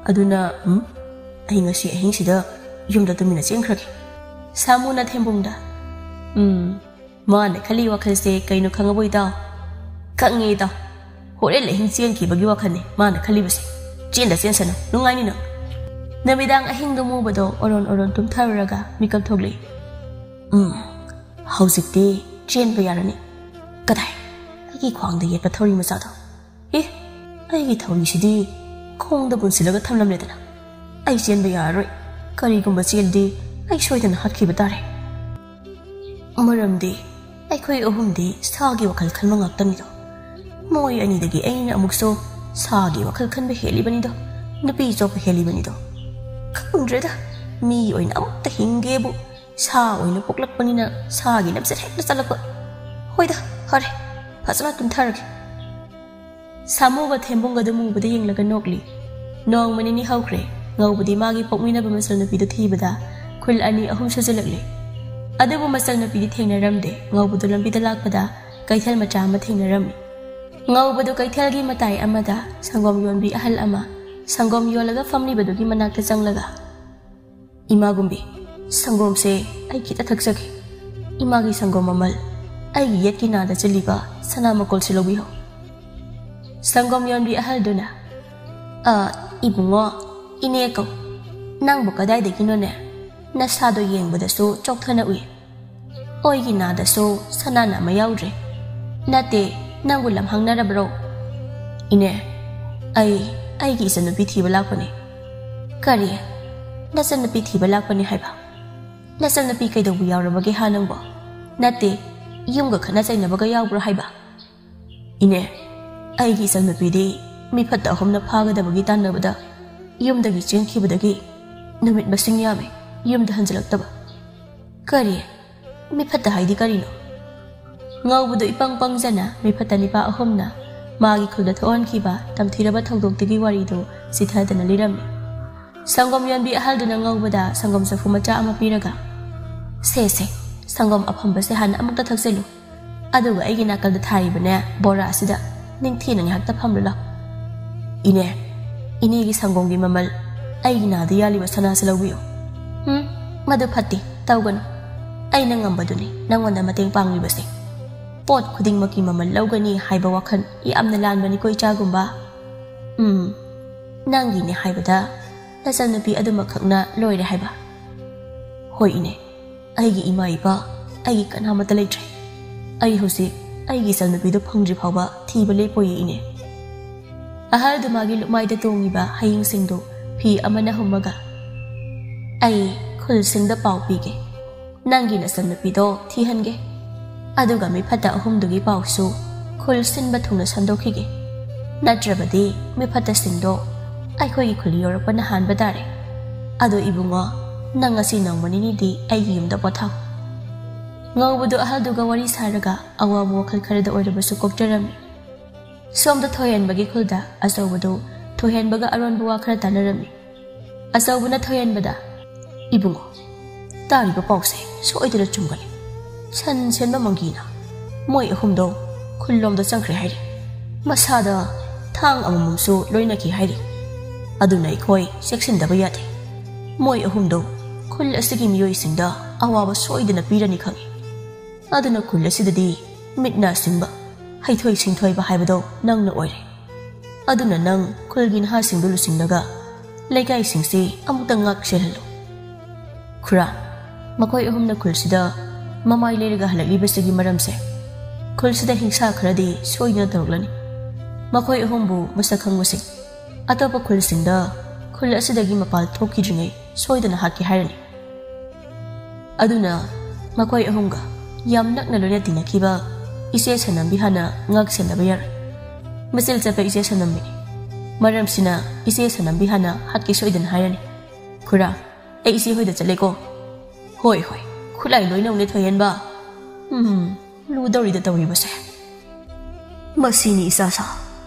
ꯑꯗꯨꯅ, ꯎꯝ, ꯑꯩ ꯉꯁꯤ ꯑꯍꯤꯡꯁꯤꯗ ꯌꯨꯝꯗ ꯇꯨꯃꯤꯟꯅ ꯆꯦꯟꯈ꯭ꯔꯒꯦ꯫" ꯁꯥꯃꯨꯅ ꯊꯦꯝꯕꯨꯡꯗ, "ꯎꯝ, ꯃꯥꯅ ꯈꯜꯂꯤ ꯋꯥꯈꯜꯁꯦ ꯀꯩꯅꯣ ꯈꯪꯉꯕꯣ ꯏꯇꯥꯎ?" "ꯈꯪꯉꯦ ꯏꯇꯥꯎ꯫ ꯍꯣꯔꯦꯟ ꯑꯍꯤꯡ ꯆꯦꯟꯈꯤꯕꯒꯤ ꯋꯥꯈꯜꯅꯦ ꯃꯥꯅ ꯈꯜꯂꯤꯕꯁꯦ꯫ ꯆꯦꯟꯗ ꯆꯦꯟꯁꯅꯨ, ꯅꯨꯡꯉꯥꯏꯅꯤ ꯅꯪ꯫" ꯅꯨꯃꯤꯗꯥꯡ ꯑꯍꯤꯡꯗꯣ ꯃꯨꯕꯗꯣ ꯑꯣꯔꯣꯟ ꯑꯣꯔꯣꯟ ꯇꯨꯝꯊꯔꯨꯔꯒ ꯃꯤꯀꯞ ꯊꯣꯛꯂꯛꯏ꯫ "ꯎꯝ, ꯍꯧꯖꯤꯛꯇꯤ ꯆꯦꯟꯕ ꯌꯥꯔꯅꯤ꯫ ꯀꯗꯥꯏ? ꯑꯩꯒꯤ ꯈ꯭ꯋꯥꯡꯗ ꯌꯦꯠꯄ ꯊꯧꯔꯤ ꯃꯆꯥꯗꯣ꯫ ꯑꯦ, ꯑꯩꯒꯤ ꯊꯧꯔꯤꯁꯤꯗꯤ ꯈꯣꯡꯗ ꯄꯨꯟꯁꯤꯜꯂꯒ ꯊꯝꯂꯝꯂꯦꯗꯅ꯫ ꯑꯩ ꯆꯦꯟꯕ ꯌꯥꯔꯔꯣꯏ꯫ ꯀꯔꯤꯒꯨꯝꯕ ꯆꯦꯜꯂꯗꯤ ꯑꯩ ꯁꯣꯏꯗꯅ ꯍꯥꯠꯈꯤꯕ ꯇꯥꯔꯦ꯫" ꯃꯔꯝꯗꯤ ꯑꯩꯈꯣꯏ ꯑꯍꯨꯝꯗꯤ ꯁꯥꯒꯤ ꯋꯥꯈꯜ ꯈꯟꯕ ꯉꯥꯛꯇꯅꯤꯗꯣ꯫ ꯃꯣꯏ ꯑꯅꯤꯗꯒꯤ ꯑꯩꯅ ꯑꯃꯨꯛꯁꯨ ꯁꯥꯒꯤ ꯋꯥꯈꯜ ꯈꯟꯕ ꯍꯦꯜꯂꯤꯕꯅꯤꯗꯣ, ꯅꯨꯄꯤ ꯆꯣꯞꯄ ꯍꯦꯜꯂꯤꯕꯅꯤꯗꯣ꯫ ꯈꯪꯗ꯭ꯔꯦꯗ, ꯃꯤ ꯑꯣꯏꯅ ꯑꯃꯨꯛꯇ ꯍꯤꯡꯒꯦꯕꯨ ꯁꯥ ꯑꯣꯏꯅ ꯄꯣꯛꯂꯛꯄꯅꯤꯅ ꯁꯥꯒꯤ ꯂꯝꯆꯠ ꯍꯦꯛꯇ ꯆꯠꯂꯛꯄ꯫ ꯍꯣꯏꯗ, ꯐꯔꯦ, ꯐꯖꯅ ꯇꯨꯝꯊꯔꯒꯦ꯫ ꯁꯥꯃꯨꯒ ꯊꯦꯝꯕꯨꯡꯒꯗꯨ ꯃꯨꯕꯗ ꯌꯦꯡꯂꯒ ꯅꯣꯛꯂꯤ꯫ ꯅꯣꯡꯃ ꯅꯤꯅꯤ ꯍꯧꯈ꯭ꯔꯦ꯫ ꯉꯧꯕꯗꯤ ꯃꯥꯒꯤ ꯄꯣꯛꯃꯤꯟꯅꯕ ꯃꯆꯜꯅꯨꯄꯤꯗꯨ ꯊꯤꯕꯗ ꯈꯨꯜ ꯑꯅꯤ ꯑꯍꯨꯝ ꯁꯨꯖꯤꯜꯂꯛꯂꯦ꯫ ꯑꯗꯨꯕꯨ ꯃꯆꯜꯅꯨꯄꯤꯗꯤ ꯊꯦꯡꯅꯔꯝꯗꯦ꯫ ꯉꯧꯕꯗꯨ ꯂꯝꯕꯤꯗ ꯂꯥꯛꯄꯗ ꯀꯩꯊꯦꯜ ꯃꯆꯥ ꯑꯃ ꯊꯦꯡꯅꯔꯝꯃꯤ꯫ ꯉꯧꯕꯗꯨ ꯀꯩꯊꯦꯜꯒꯤ ꯃꯇꯥꯏ ꯑꯃꯗ ꯁꯪꯒꯣꯝ ꯌꯣꯟꯕꯤ ꯑꯍꯜ ꯑꯃ ꯁꯪꯒꯣꯝ ꯌꯣꯜꯂꯒ ꯐꯝꯂꯤꯕꯗꯨꯒꯤ ꯃꯅꯥꯛꯇ ꯆꯪꯂꯒ, "ꯏꯃꯥ ꯒꯨꯝꯕꯤ, ꯁꯪꯒꯣꯝꯁꯦ ꯑꯩ ꯈꯤꯇ ꯊꯛꯆꯒꯦ꯫ ꯏꯃꯥꯒꯤ ꯁꯪꯒꯣꯝ ꯃꯃꯜ ꯑꯩꯒꯤ ꯌꯦꯠꯀꯤ ꯅꯥꯗ ꯆꯤꯜꯂꯤꯕ ꯁꯅꯥ ꯃꯀꯣꯜꯁꯤ ꯂꯧꯕꯤꯍꯧ꯫" ꯁꯪꯒꯣꯝ ꯌꯣꯟꯕꯤ ꯑꯍꯜꯗꯨꯅ, "ꯑ, ꯏꯕꯨꯡꯉꯣ, ꯏꯅꯦ ꯀꯧ꯫ ꯅꯪꯕꯨ ꯀꯗꯥꯏꯗꯒꯤꯅꯣꯅꯦ? ꯅꯁꯥꯗꯣ ꯌꯦꯡꯕꯗꯁꯨ ꯆꯣꯛꯊꯅ ꯎꯏ꯫ ꯑꯣꯏꯒꯤ ꯅꯥꯗꯁꯨ ꯁꯅꯥꯅ ꯑꯃ ꯌꯥꯎꯗ꯭ꯔꯦ꯫ ꯅꯠꯇꯦ, ꯅꯪꯕꯨ ꯂꯝꯍꯥꯡꯅꯔꯕ꯭ꯔꯣ?" "ꯏꯅꯦ, ꯑꯩ ꯑꯩꯒꯤ ꯏꯆꯟꯅꯨꯄꯤ ꯊꯤꯕ ꯂꯥꯛꯄꯅꯦ꯫" "ꯀꯔꯤ? ꯅꯆꯟꯅꯨꯄꯤ ꯊꯤꯕ ꯂꯥꯛꯄꯅꯦ ꯍꯥꯏꯕ? ꯅꯆꯟꯅꯨꯄꯤ ꯀꯩꯗꯧꯕ ꯌꯥꯎꯔꯕꯒꯦ ꯍꯥ ꯅꯪꯕꯣ? ꯅꯠꯇꯦ, ꯌꯨꯝꯒ ꯈꯠꯅ ꯆꯩꯅꯕꯒ ꯌꯥꯎꯕ꯭ꯔꯣ ꯍꯥꯏꯕ?" "ꯏꯅꯦ, ꯑꯩꯒꯤ ꯏꯆꯟꯅꯨꯄꯤꯗꯤ ꯃꯤ ꯐꯠꯇ ꯑꯍꯨꯝꯅ ꯐꯥꯒꯗꯕꯒꯤ ꯇꯥꯟꯅꯕꯗ ꯌꯨꯝꯗꯒꯤ ꯆꯦꯟꯈꯤꯕꯗꯒꯤ ꯅꯨꯃꯤꯠ ꯃꯁꯤꯡ ꯌꯥꯝꯃꯤ ꯌꯨꯝꯗ ꯍꯟꯖꯤꯜꯂꯛꯇꯕ꯫" "ꯀꯔꯤ? ꯃꯤꯐꯠꯇ ꯍꯥꯏꯗꯤ ꯀꯔꯤꯅꯣ? ꯉꯧꯕꯗꯨ ꯏꯄꯪ ꯄꯪꯖꯅ ꯃꯤꯐꯠꯇ ꯅꯤꯄꯥ ꯑꯍꯨꯝꯅ ꯃꯥꯒꯤ ꯈꯨꯜꯗ ꯊꯣꯛꯍꯟꯈꯤꯕ ꯇꯝꯊꯤꯔꯕ ꯊꯧꯗꯣꯛꯇꯨꯒꯤ ꯋꯥꯔꯤꯗꯨ ꯆꯤꯊꯗꯅ ꯂꯤꯔꯝꯃꯤ꯫ ꯁꯪꯒꯣꯝ ꯌꯣꯟꯕꯤ ꯑꯍꯜꯗꯨꯅ ꯉꯧꯕꯗ ꯁꯪꯒꯣꯝ ꯆꯐꯨ ꯃꯆꯥ ꯑꯃ ꯄꯤꯔꯒ, "ꯁꯦ, ꯁꯦ, ꯁꯪꯒꯣꯝ ꯑꯐꯝꯕꯁꯦ ꯍꯥꯟꯅ ꯑꯃꯨꯛꯇ ꯊꯛꯆꯜꯂꯨ꯫ ꯑꯗꯨꯒ ꯑꯩꯒꯤ ꯅꯥꯀꯜꯗ ꯊꯥꯔꯤꯕꯅꯦ ꯕꯣꯔꯥ ꯑꯁꯤꯗ ꯅꯤꯡꯊꯤꯅ ꯉꯥꯏꯍꯥꯛꯇ ꯐꯝꯂꯨ ꯂꯥꯎ꯫ ꯏꯅꯦ, ꯏꯅꯦꯒꯤ ꯁꯪꯒꯣꯝꯒꯤ ꯃꯃꯜ ꯑꯩꯒꯤ ꯅꯥꯗ ꯌꯥꯜꯂꯤꯕ ꯁꯅꯥꯁꯦ ꯂꯧꯕꯤꯌꯨ꯫ ꯎꯝ, ꯃꯗꯨ ꯐꯠꯇꯦ, ꯇꯧꯒꯅꯨ꯫ ꯑꯩꯅ ꯉꯝꯕꯗꯨꯅꯤ ꯅꯪꯉꯣꯟꯗ ꯃꯇꯦꯡ ꯄꯥꯡꯂꯤꯕꯁꯦ꯫ ꯄꯣꯠ ꯈꯨꯗꯤꯡꯃꯛꯀꯤ ꯃꯃꯜ ꯂꯧꯒꯅꯤ ꯍꯥꯏꯕ ꯋꯥꯈꯜ ꯌꯥꯝꯅ ꯂꯥꯟꯕꯅꯤꯀꯣ, ꯏꯆꯥꯒꯨꯝꯕ꯫ ꯎꯝ, ꯅꯪꯒꯤꯅꯦ ꯍꯥꯏꯕꯗ ꯅꯆꯟꯅꯨꯄꯤ ꯑꯗꯨꯃꯈꯛꯅ ꯂꯣꯏꯔꯦ ꯍꯥꯏꯕ?" "ꯍꯣꯏ ꯏꯅꯦ, ꯑꯩꯒꯤ ꯏꯃꯥ ꯏꯄꯥ, ꯑꯩꯒꯤ ꯀꯅꯥꯃꯠꯇ ꯂꯩꯇ꯭ꯔꯦ꯫ ꯑꯩ ꯍꯧꯖꯤꯛ ꯑꯩꯒꯤ ꯏꯆꯟꯅꯨꯄꯤꯗꯨ ꯐꯪꯗ꯭ꯔꯤ ꯐꯥꯎꯕ ꯊꯤꯕ ꯂꯦꯞꯄꯣꯏꯌꯦ ꯏꯅꯦ꯫" ꯑꯍꯜꯗꯨ ꯃꯥꯒꯤ ꯂꯨꯛꯃꯥꯏꯗ ꯇꯣꯡꯉꯤꯕ ꯍꯌꯤꯡꯁꯤꯡꯗꯨ ꯐꯤ ꯑꯃꯅ ꯍꯨꯝꯃꯒ, "ꯑꯩ ꯈꯨꯜꯁꯤꯡꯗ ꯄꯥꯎ ꯄꯤꯒꯦ꯫ ꯅꯪꯒꯤ ꯅꯆꯟꯅꯨꯄꯤꯗꯣ ꯊꯤꯍꯟꯒꯦ꯫ ꯑꯗꯨꯒ ꯃꯤꯐꯠꯇ ꯑꯍꯨꯝꯗꯨꯒꯤ ꯄꯥꯎꯁꯨ ꯈꯨꯜ ꯁꯤꯟꯕ ꯊꯨꯡꯅ ꯁꯟꯗꯣꯛꯈꯤꯒꯦ꯫ ꯅꯠꯇ꯭ꯔꯕꯗꯤ ꯃꯤꯐꯠꯇꯁꯤꯡꯗꯣ ꯑꯩꯈꯣꯏꯒꯤ ꯈꯨꯜ ꯌꯧꯔꯛꯄꯅ ꯍꯥꯟꯕ ꯇꯥꯔꯦ꯫ ꯑꯗꯣ ꯏꯕꯨꯡꯉꯣ, ꯅꯪ ꯉꯁꯤ ꯅꯣꯡꯃ ꯅꯤꯅꯤꯗꯤ ꯑꯩꯒꯤ ꯌꯨꯝꯗ ꯄꯣꯊꯥꯎ꯫" ꯉꯧꯕꯗꯨ ꯑꯍꯜꯗꯨꯒ ꯋꯥꯔꯤ ꯁꯥꯔꯒ ꯑꯋꯥꯕ ꯋꯥꯈꯜ ꯈꯔꯗ ꯑꯣꯏꯔꯕꯁꯨ ꯀꯣꯛꯆꯔꯝꯃꯤ꯫ ꯁꯣꯝꯗ ꯊꯣꯏꯍꯦꯟꯕꯒꯤ ꯈꯨꯜꯗ ꯑꯆꯧꯕꯗꯨ ꯊꯣꯏꯍꯦꯟꯕꯒ ꯑꯔꯣꯟꯕ ꯋꯥ ꯈꯔ ꯇꯥꯟꯅꯔꯝꯃꯤ꯫ ꯑꯆꯧꯕꯅ ꯊꯣꯏꯍꯦꯟꯕꯗ, "ꯏꯕꯨꯡꯉꯣ, ꯇꯥꯔꯤꯕ ꯄꯥꯎꯁꯦ ꯁꯣꯏꯗꯅ ꯆꯨꯝꯒꯅꯤ꯫ ꯁꯟ ꯁꯦꯟꯕ ꯃꯪꯒꯤꯅ ꯃꯣꯏ ꯑꯍꯨꯝꯗꯣ ꯈꯨꯜꯂꯣꯝꯗ ꯆꯪꯈ꯭ꯔꯦ ꯍꯥꯏꯔꯤ꯫ ꯃꯁꯥꯗ ꯊꯥꯡ ꯑꯃꯃꯝꯁꯨ ꯂꯣꯏꯅꯈꯤ ꯍꯥꯏꯔꯤ꯫ ꯑꯗꯨꯅ ꯑꯩꯈꯣꯏ ꯆꯦꯛꯁꯤꯟꯗꯕ ꯌꯥꯗꯦ꯫ ꯃꯣꯏ ꯑꯍꯨꯝꯗꯣ ꯈꯨꯜ ꯑꯁꯤꯒꯤ ꯃꯤꯑꯣꯏꯁꯤꯡꯗ ꯑꯋꯥꯕ ꯁꯣꯏꯗꯅ ꯄꯤꯔꯅꯤ ꯈꯪꯏ꯫ ꯑꯗꯨꯅ ꯈꯨꯜ ꯑꯁꯤꯗꯗꯤ ꯃꯤꯠ ꯅꯥ ꯁꯤꯡꯕ, ꯍꯩꯊꯣꯏ ꯁꯤꯡꯊꯣꯏꯕ ꯍꯥꯏꯕꯗꯣ ꯅꯪꯅ ꯑꯣꯏꯔꯦ꯫ ꯑꯗꯨꯅ ꯅꯪ ꯈꯨꯜꯒꯤ ꯅꯍꯥꯁꯤꯡꯗꯨ ꯂꯨꯆꯤꯡꯂꯒ ꯂꯩꯀꯥꯏꯁꯤꯡꯁꯤ ꯑꯃꯨꯛꯇ ꯉꯥꯛ ꯁꯦꯜꯍꯜꯂꯨ꯫" "ꯈꯨꯔꯥ, ꯃꯈꯣꯏ ꯑꯍꯨꯝꯅ ꯈꯨꯜꯁꯤꯗ ꯃꯃꯥꯏ ꯂꯩꯔꯒ ꯍꯜꯂꯛꯂꯤꯕꯁꯤꯒꯤ ꯃꯔꯝꯁꯦ, ꯈꯨꯜꯁꯤꯗ ꯍꯤꯡꯁꯥ ꯈꯔꯗꯤ ꯁꯣꯏꯗꯅ ꯇꯧꯔꯛꯂꯅꯤ꯫ ꯃꯈꯣꯏ ꯑꯍꯨꯝꯕꯨ ꯃꯁꯛ ꯈꯪꯕꯁꯤꯡ ꯑꯇꯣꯞꯄ ꯈꯨꯜꯁꯤꯡꯗ ꯈꯨꯜ ꯑꯁꯤꯗꯒꯤ ꯃꯄꯥꯜ ꯊꯣꯛꯈꯤꯗ꯭ꯔꯤꯉꯩ ꯁꯣꯏꯗꯅ ꯍꯥꯠꯀꯦ ꯍꯥꯏꯔꯅꯤ꯫ ꯑꯗꯨꯅ ꯃꯈꯣꯏ ꯑꯍꯨꯝꯒ ꯌꯥꯝ ꯅꯛꯅ ꯂꯣꯏꯅ ꯇꯤꯟꯅꯈꯤꯕ ꯏꯆꯦ ꯁꯅꯝꯕꯤ ꯍꯥꯟꯅ ꯉꯥꯛ ꯁꯦꯟꯗꯕ ꯌꯥꯔꯣꯏ꯫ ꯃꯆꯤꯜ ꯆꯠꯄ ꯏꯆꯦ ꯁꯅꯝꯕꯤꯅꯤ꯫ ꯃꯔꯝꯁꯤꯅ ꯏꯆꯦ ꯁꯅꯝꯕꯤ ꯍꯥꯟꯅ ꯍꯥꯠꯀꯦ ꯁꯣꯏꯗꯅ ꯍꯥꯏꯔꯅꯤ꯫ ꯈꯨꯔꯥ, ꯑꯩ ꯏꯆꯦ ꯍꯣꯏꯗ ꯆꯠꯂꯦꯀꯣ꯫" "ꯍꯣꯏ, ꯍꯣꯏ, ꯂꯥꯏ ꯂꯣꯏꯅꯧꯅꯦ ꯊꯣꯏꯍꯦꯟꯕ꯫ ꯎꯝ, ꯂꯨꯗꯧꯔꯤꯗ ꯇꯧꯔꯤꯕꯁꯦ꯫ ꯃꯁꯤꯅꯤ ꯏꯆꯥꯁꯥ꯫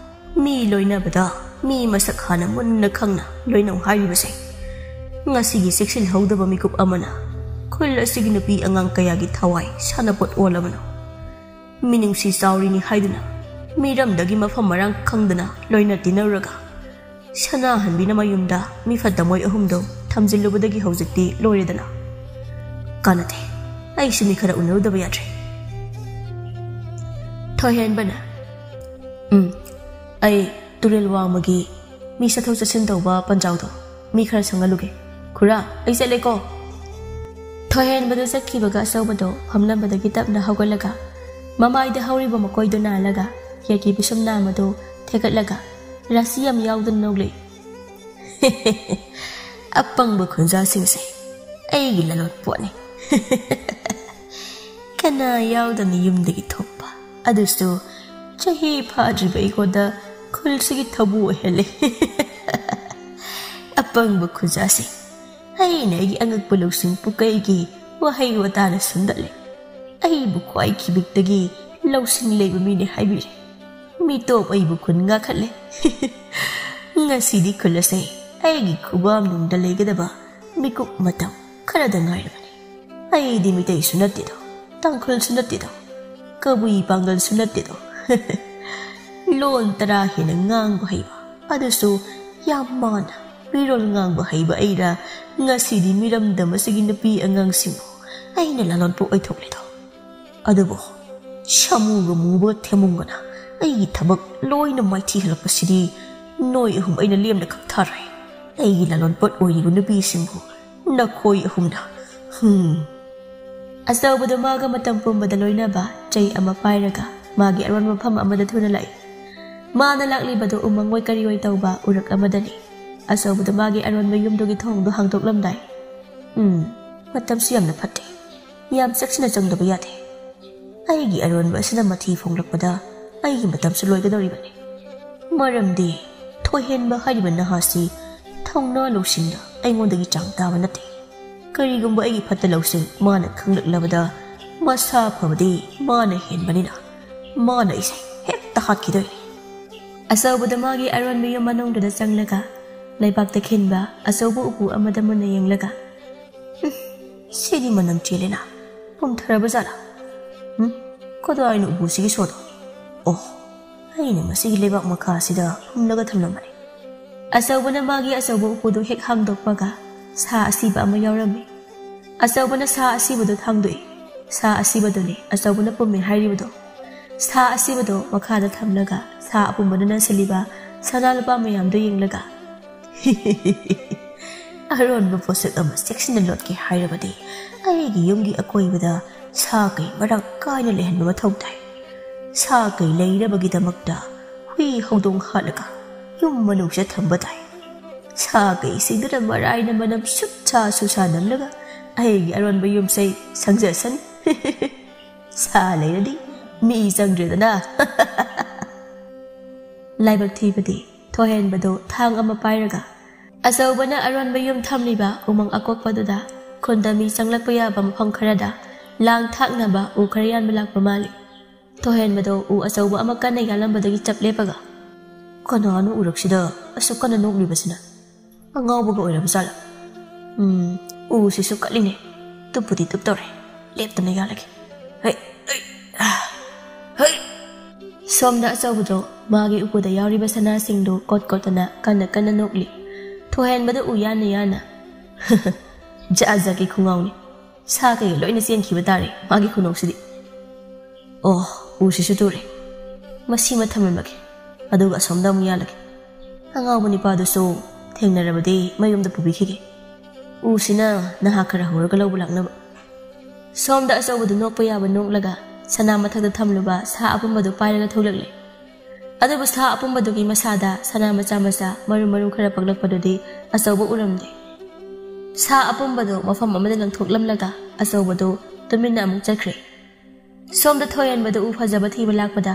ꯃꯤ ꯂꯣꯏꯅꯕꯗ ꯃꯤ ꯃꯁꯛ ꯍꯥꯟꯅ ꯃꯨꯟꯅ ꯈꯪꯅ ꯂꯣꯏꯅꯧ ꯍꯥꯏꯔꯤꯕꯁꯦ꯫ ꯉꯁꯤꯒꯤ ꯆꯦꯛꯁꯤꯜꯍꯧꯗꯕ ꯃꯤꯀꯨꯞ ꯑꯃꯅ ꯈꯨꯜ ꯑꯁꯤꯒꯤ ꯅꯨꯄꯤ ꯑꯉꯥꯡ ꯀꯌꯥꯒꯤ ꯊꯋꯥꯏ ꯁꯥꯟꯅꯄꯣꯠ ꯑꯣꯜꯂꯕꯅꯣ? ꯃꯤꯅꯨꯡꯁꯤ ꯆꯥꯎꯔꯤꯅꯤ ꯍꯥꯏꯗꯨꯅ ꯃꯤꯔꯝꯗꯒꯤ ꯃꯐꯝ ꯃꯔꯥꯡ ꯈꯪꯗꯅ ꯂꯣꯏꯅ ꯇꯤꯟꯅꯔꯨꯔꯒ ꯁꯅꯥꯍꯟꯕꯤꯅ ꯃꯌꯨꯝꯗ ꯃꯤ ꯐꯠꯇ ꯃꯣꯏ ꯑꯍꯨꯝꯗꯣ ꯊꯝꯖꯤꯜꯂꯨꯕꯗꯒꯤ ꯍꯧꯖꯤꯛꯇꯤ ꯂꯣꯏꯔꯦꯗꯅ꯫ ꯀꯥꯟꯅꯗꯦ, ꯑꯩꯁꯨ ꯃꯤ ꯈꯔ ꯎꯅꯔꯨꯗꯕ ꯌꯥꯗ꯭ꯔꯦ꯫ ꯊꯣꯏꯍꯦꯟꯕꯅ, "ꯎꯝ, ꯑꯩ ꯇꯨꯔꯦꯜ ꯋꯥꯡꯃꯒꯤ ꯃꯤ ꯆꯠꯊꯣꯛ ꯆꯠꯁꯤꯟ ꯇꯧꯕ ꯄꯟꯖꯥꯎꯗꯣ ꯃꯤ ꯈꯔ ꯁꯪꯍꯜꯂꯨꯒꯦ꯫ ꯈꯨꯔꯥ, ꯑꯩ ꯆꯠꯂꯦꯀꯣ꯫" ꯊꯣꯏꯍꯦꯟꯕꯗꯨ ꯆꯠꯈꯤꯕꯒ ꯑꯆꯧꯕꯗꯣ ꯐꯝꯂꯝꯕꯗꯒꯤ ꯇꯞꯅ ꯍꯧꯒꯠꯂꯒ ꯃꯃꯥꯏꯗ ꯍꯧꯔꯤꯕ ꯃꯀꯣꯏꯗꯨ ꯅꯥꯜꯂꯒ ꯌꯦꯠꯀꯤ ꯄꯤꯁꯨꯝ ꯅꯥꯝꯃꯗꯨ ꯊꯦꯛꯀꯠꯂꯒ ꯔꯥꯁꯤ ꯌꯥꯝ ꯌꯥꯎꯗꯅ ꯅꯣꯛꯂꯛꯏ꯫ "ꯑꯄꯪꯕ ꯈꯨꯟꯖꯥꯁꯤꯡꯁꯦ ꯑꯩꯒꯤ ꯂꯂꯣꯟ ꯄꯣꯠꯅꯤ꯫ ꯀꯅꯥ ꯌꯥꯎꯗꯅ ꯌꯨꯝꯗꯒꯤ ꯊꯣꯛꯄ, ꯑꯗꯨꯁꯨ ꯆꯍꯤ ꯐꯥꯗ꯭ꯔꯤꯕ ꯑꯩꯉꯣꯟꯗ ꯈꯨꯜꯁꯤꯒꯤ ꯊꯧꯕꯨ ꯑꯣꯏꯍꯜꯂꯦ꯫" "ꯑꯄꯪꯕ ꯈꯨꯟꯖꯥꯁꯤꯡ, ꯑꯩꯅ ꯑꯩꯒꯤ ꯑꯉꯛꯄ ꯂꯧꯁꯤꯡ ꯄꯨꯀꯩꯒꯤ ꯋꯥꯍꯩ ꯋꯥꯇꯥꯅ ꯁꯨꯝꯗꯠꯂꯦ꯫ ꯑꯩꯕꯨ ꯈ꯭ꯋꯥꯏ ꯈꯤꯕꯤꯛꯇꯒꯤ ꯂꯧꯁꯤꯡ ꯂꯩꯕ ꯃꯤꯅꯤ ꯍꯥꯏꯕꯤꯔꯦ꯫ ꯃꯤꯇꯣꯞ ꯑꯩꯕꯨ ꯈꯨꯟ ꯉꯥꯛꯈꯠꯂꯦ꯫" "ꯉꯁꯤꯗꯤ ꯈꯨꯜ ꯑꯁꯦ ꯑꯩꯒꯤ ꯈꯨꯕꯥꯝꯅꯨꯡꯗ ꯂꯩꯒꯗꯕ ꯃꯤꯀꯨꯞ ꯃꯇꯝ ꯈꯔꯗ ꯉꯥꯏꯔꯕꯅꯤ꯫ ꯑꯩꯗꯤ ꯃꯤꯇꯩꯁꯨ ꯅꯠꯇꯦꯗꯣ, ꯇꯥꯡꯈꯨꯜꯁꯨ ꯅꯠꯇꯦꯗꯣ, ꯀꯕꯨꯏ ꯄꯥꯡꯒꯜꯁꯨ ꯅꯠꯇꯦꯗꯣ꯫" "ꯂꯣꯟ ꯇꯔꯥ ꯍꯦꯟꯅ ꯉꯥꯡꯕ ꯍꯩꯕ, ꯑꯗꯨꯁꯨ ꯌꯥꯝ ꯃꯥꯟꯅ ꯃꯤꯔꯣꯜ ꯉꯥꯡꯕ ꯍꯩꯕ ꯑꯩꯔ ꯉꯁꯤꯗꯤ ꯃꯤꯔꯝꯗꯝ ꯑꯁꯤꯒꯤ ꯅꯨꯄꯤ ꯑꯉꯥꯡꯁꯤꯡꯕꯨ ꯑꯩꯅ ꯂꯂꯣꯟꯄꯣꯛ ꯑꯣꯏꯊꯣꯛꯂꯤꯗꯣ? ꯑꯗꯨꯕꯨ ꯁꯥꯃꯨꯒ ꯃꯨꯕ ꯊꯦꯃꯨꯡꯒꯅ ꯑꯩꯒꯤ ꯊꯕꯛ ꯂꯣꯏꯅ ꯃꯥꯏꯊꯤꯍꯜꯂꯛꯄꯁꯤꯗꯤ ꯅꯣꯏ ꯑꯍꯨꯝ ꯑꯩꯅ ꯂꯦꯝꯅ ꯀꯛꯊꯔꯣꯏ꯫ ꯑꯩꯒꯤ ꯂꯂꯣꯟꯄꯣꯠ ꯑꯣꯏꯔꯤꯕ ꯅꯨꯄꯤꯁꯤꯡꯕꯨ ꯅꯈꯣꯏ ꯑꯍꯨꯝꯅ, ꯍꯨꯝ꯫" ꯑꯆꯧꯕꯗꯨ ꯃꯥꯒ ꯃꯇꯝ ꯄꯨꯝꯕꯗ ꯂꯣꯏꯅꯕ ꯆꯩ ꯑꯃ ꯄꯥꯏꯔꯒ ꯃꯥꯒꯤ ꯑꯔꯣꯟꯕ ꯃꯐꯝ ꯑꯃꯗ ꯊꯨꯅ ꯂꯥꯛꯏ꯫ ꯃꯥꯅ ꯂꯥꯛꯂꯤꯕꯗꯨ ꯎꯃꯪ ꯑꯣꯏ ꯀꯔꯤ ꯑꯣꯏ ꯇꯧꯕ ꯎꯔꯛ ꯑꯃꯗꯅꯤ꯫ ꯑꯆꯧꯕꯗꯨ ꯃꯥꯒꯤ ꯑꯔꯣꯟꯕ ꯌꯨꯝꯗꯨꯒꯤ ꯊꯣꯡꯗꯨ ꯍꯥꯡꯗꯣꯛꯂꯝꯗꯥꯏ, "ꯎꯝ, ꯃꯇꯝꯁꯤ ꯌꯥꯝꯅ ꯐꯠꯇꯦ꯫ ꯌꯥꯝ ꯆꯦꯛꯁꯤꯟꯅ ꯆꯪꯗꯕ ꯌꯥꯗꯦ꯫ ꯑꯩꯒꯤ ꯑꯔꯣꯟꯕ ꯑꯁꯤꯅ ꯃꯊꯤ ꯐꯣꯡꯂꯛꯄꯗ ꯑꯩꯒꯤ ꯃꯇꯝꯁꯨ ꯂꯣꯏꯒꯗꯧꯔꯤꯕꯅꯤ꯫ ꯃꯔꯝꯗꯤ ꯊꯣꯏꯍꯦꯟꯕ ꯍꯥꯏꯔꯤꯕ ꯅꯍꯥꯁꯤ ꯊꯧꯅꯥ ꯂꯧꯁꯤꯡꯗ ꯑꯩꯉꯣꯟꯗꯒꯤ ꯆꯥꯡ ꯇꯥꯕ ꯅꯠꯇꯦ꯫ ꯀꯔꯤꯒꯨꯝꯕ ꯑꯩꯒꯤ ꯐꯠꯇ ꯂꯧꯁꯤꯡ ꯃꯥꯅ ꯈꯪꯂꯛꯂꯕꯗ, ꯃꯁꯥ ꯐꯕꯗꯤ ꯃꯥꯅ ꯍꯦꯟꯕꯅꯤꯅ ꯃꯥꯅ ꯑꯩꯁꯦ ꯍꯦꯛꯇ ꯍꯥꯠꯈꯤꯗꯣꯏꯅꯤ꯫ ꯑꯆꯧꯕꯗ ꯃꯥꯒꯤ ꯑꯔꯣꯟꯕ ꯌꯨꯝ ꯃꯅꯨꯡꯗꯨꯗ ꯆꯪꯂꯒ ꯂꯩꯕꯥꯛꯇ ꯈꯤꯟꯕ ꯑꯆꯧꯕ ꯎꯄꯨ ꯑꯃꯗ ꯃꯨꯟꯅ ꯌꯦꯡꯂꯒ, "ꯍꯨꯝ, ꯁꯤꯗꯤ ꯃꯅꯝ ꯆꯦꯜꯂꯦꯅ꯫ ꯄꯨꯝꯊꯔꯕ ꯖꯥꯠꯂꯥ? ꯍꯨꯝ, ꯀꯗꯥꯏꯅꯣ ꯎꯄꯨꯁꯤꯒꯤ ꯁꯣꯗꯣ? ꯑꯣ, ꯑꯩꯅ ꯃꯁꯤꯒꯤ ꯂꯩꯕꯥꯛ ꯃꯈꯥꯁꯤꯗ ꯍꯨꯝꯂꯒ ꯊꯝꯂꯝꯕꯅꯤ꯫" ꯑꯆꯧꯕꯅ ꯃꯥꯒꯤ ꯑꯆꯧꯕ ꯎꯄꯨꯗꯨ ꯍꯦꯛ ꯍꯥꯡꯗꯣꯛꯄꯒ ꯁꯥ ꯑꯁꯤꯕ ꯑꯃ ꯌꯥꯎꯔꯝꯃꯤ꯫ ꯑꯆꯧꯕꯅ ꯁꯥ ꯑꯁꯤꯕꯗꯨ ꯊꯥꯡꯗꯣꯛꯏ꯫ ꯁꯥ ꯑꯁꯤꯕꯗꯨꯅꯤ ꯑꯆꯧꯕꯅ ꯄꯨꯝꯃꯦ ꯍꯥꯏꯔꯤꯕꯗꯣ꯫ ꯁꯥ ꯑꯁꯤꯕꯗꯣ ꯃꯈꯥꯗ ꯊꯝꯂꯒ ꯁꯥ ꯑꯄꯨꯝꯕꯅ ꯅꯟꯁꯤꯜꯂꯤꯕ ꯁꯅꯥ ꯂꯨꯄꯥ ꯃꯌꯥꯝꯗꯨ ꯌꯦꯡꯂꯒ, "ꯑꯔꯣꯟꯕ ꯄꯣꯠꯁꯛ ꯑꯃ ꯆꯦꯛꯁꯤꯟꯅ ꯂꯣꯠꯀꯦ ꯍꯥꯏꯔꯕꯗꯤ ꯑꯩꯒꯤ ꯌꯨꯝꯒꯤ ꯑꯀꯣꯏꯕꯗ ꯁꯥ ꯀꯩ ꯃꯔꯥꯡ ꯀꯥꯏꯅ ꯂꯩꯍꯟꯕ ꯃꯊꯧ ꯇꯥꯏ꯫ ꯁꯥ ꯀꯩ ꯂꯩꯅꯕꯒꯤꯗꯃꯛꯇ ꯍꯨꯏ ꯍꯧꯗꯣꯡ ꯍꯥꯠꯂꯒ ꯌꯨꯝ ꯃꯅꯨꯡꯁꯤꯗ ꯊꯝꯕ ꯇꯥꯏ꯫ ꯁꯥ ꯀꯩꯁꯤꯡꯗꯨꯅ ꯃꯔꯥꯏꯅ ꯃꯅꯝ ꯁꯨꯠ ꯁꯥ ꯁꯨꯠ ꯁꯥ ꯅꯝꯂꯒ ꯑꯩꯒꯤ ꯑꯔꯣꯟꯕ ꯌꯨꯝꯁꯩ ꯁꯪꯖꯁꯅꯤ꯫ ꯁꯥ ꯂꯩꯔꯗꯤ ꯃꯤ ꯆꯪꯗ꯭ꯔꯦꯗꯅ꯫" ꯂꯥꯏꯕꯛ ꯊꯤꯕꯗꯤ ꯊꯣꯏꯍꯦꯟꯕꯗꯨ ꯊꯥꯡ ꯑꯃ ꯄꯥꯏꯔꯒ ꯑꯆꯧꯕꯅ ꯑꯔꯣꯟꯕ ꯌꯨꯝ ꯊꯝꯂꯤꯕ ꯎꯃꯪ ꯑꯀꯣꯛꯄꯗꯨꯗ ꯈꯨꯟꯗ ꯃꯤ ꯆꯪꯂꯛꯄ ꯌꯥꯕ ꯃꯐꯝ ꯈꯔꯗ ꯂꯥꯡ ꯊꯥꯛꯅꯕ ꯎ ꯈꯔ ꯌꯥꯟꯕ ꯂꯥꯛꯄ ꯃꯥꯜꯂꯤ꯫ ꯊꯣꯏꯍꯦꯟꯕꯗꯣ ꯎ ꯑꯆꯧꯕ ꯑꯃ ꯀꯟꯅ ꯌꯥꯜꯂꯝꯕꯗꯒꯤ ꯆꯞ ꯂꯦꯞꯄꯒ, "ꯀꯅꯥꯅꯣ ꯎꯔꯛꯁꯤꯗ ꯑꯁꯨꯛ ꯀꯟꯅ ꯅꯣꯛꯂꯤꯕꯁꯤꯅ? ꯑꯉꯥꯎꯕꯒ ꯑꯣꯏꯔꯕ ꯖꯥꯠꯂꯥ? ꯎꯝ, ꯎꯁꯤꯁꯨ ꯀꯠꯂꯤꯅꯦ꯫ ꯇꯨꯞꯄꯨꯗꯤ ꯇꯨꯞꯇꯧꯔꯦ꯫ ꯂꯦꯞꯇꯅ ꯌꯥꯜꯂꯒꯦ꯫ ꯍꯩ, ꯍꯩ, ꯑꯥ, ꯍꯩ!" ꯁꯣꯝꯗ ꯑꯆꯧꯕꯗꯣ ꯃꯥꯒꯤ ꯎꯄꯨꯗ ꯌꯥꯎꯔꯤꯕ ꯁꯅꯥꯁꯤꯡꯗꯨ ꯀꯣꯠ ꯀꯣꯠꯇꯅ ꯀꯟꯅ ꯀꯟꯅ ꯅꯣꯛꯂꯤ꯫ ꯊꯣꯏꯍꯦꯟꯕꯗ ꯎ ꯌꯥꯟꯅ ꯌꯥꯟꯅ, "ꯖꯥꯠ ꯖꯥꯠꯀꯤ ꯈꯨꯡꯒꯥꯎꯅꯤ꯫ ꯁꯥ ꯀꯩ ꯂꯣꯏꯅ ꯆꯦꯟꯈꯤꯕ ꯇꯥꯔꯦ ꯃꯥꯒꯤ ꯈꯨꯅꯣꯛꯁꯤꯗꯤ꯫ ꯑꯣ, ꯎꯁꯤꯁꯨ ꯇꯨꯔꯦ꯫ ꯃꯁꯤꯃ ꯊꯝꯂꯝꯂꯒꯦ꯫ ꯑꯗꯨꯒ ꯑꯁꯣꯝꯗ ꯑꯃꯨꯛ ꯌꯥꯜꯂꯒꯦ꯫ ꯑꯉꯥꯎꯕ ꯅꯤꯄꯥꯗꯨꯁꯨ ꯊꯦꯡꯅꯔꯕꯗꯤ ꯃꯌꯨꯝꯗ ꯄꯨꯕꯤꯈꯤꯒꯦ꯫ ꯎꯁꯤꯅ ꯅꯍꯥ ꯈꯔ ꯍꯧꯔꯒ ꯂꯧꯕ ꯂꯥꯛꯅꯕ꯫" ꯁꯣꯝꯗ ꯑꯆꯧꯕꯗꯨ ꯅꯣꯛꯄ ꯌꯥꯕ ꯅꯣꯛꯂꯒ ꯁꯅꯥ ꯃꯊꯛꯇ ꯊꯝꯂꯨꯕ ꯁꯥ ꯑꯄꯨꯝꯕꯗꯨ ꯄꯥꯏꯔꯒ ꯊꯣꯛꯂꯛꯂꯦ꯫ ꯑꯗꯨꯕꯨ ꯁꯥ ꯑꯄꯨꯝꯕꯗꯨꯒꯤ ꯃꯁꯥꯗ ꯁꯅꯥ ꯃꯆꯥ ꯃꯆꯥ ꯃꯔꯨꯝ ꯃꯔꯨꯝ ꯈꯔ ꯄꯛꯂꯛꯄꯗꯨꯗꯤ ꯑꯆꯧꯕ ꯎꯔꯝꯗꯦ꯫ ꯁꯥ ꯑꯄꯨꯝꯕꯗꯨ ꯃꯐꯝ ꯑꯃꯗ ꯂꯪꯊꯣꯛꯂꯝꯂꯒ ꯑꯆꯧꯕꯗꯨ ꯇꯨꯃꯤꯟꯅ ꯑꯃꯨꯛ ꯆꯠꯈ꯭ꯔꯦ꯫ ꯁꯣꯝꯗ ꯊꯣꯏꯍꯦꯟꯕꯗꯨ ꯎ ꯐꯖꯕ ꯊꯤꯕ ꯂꯥꯛꯄꯗ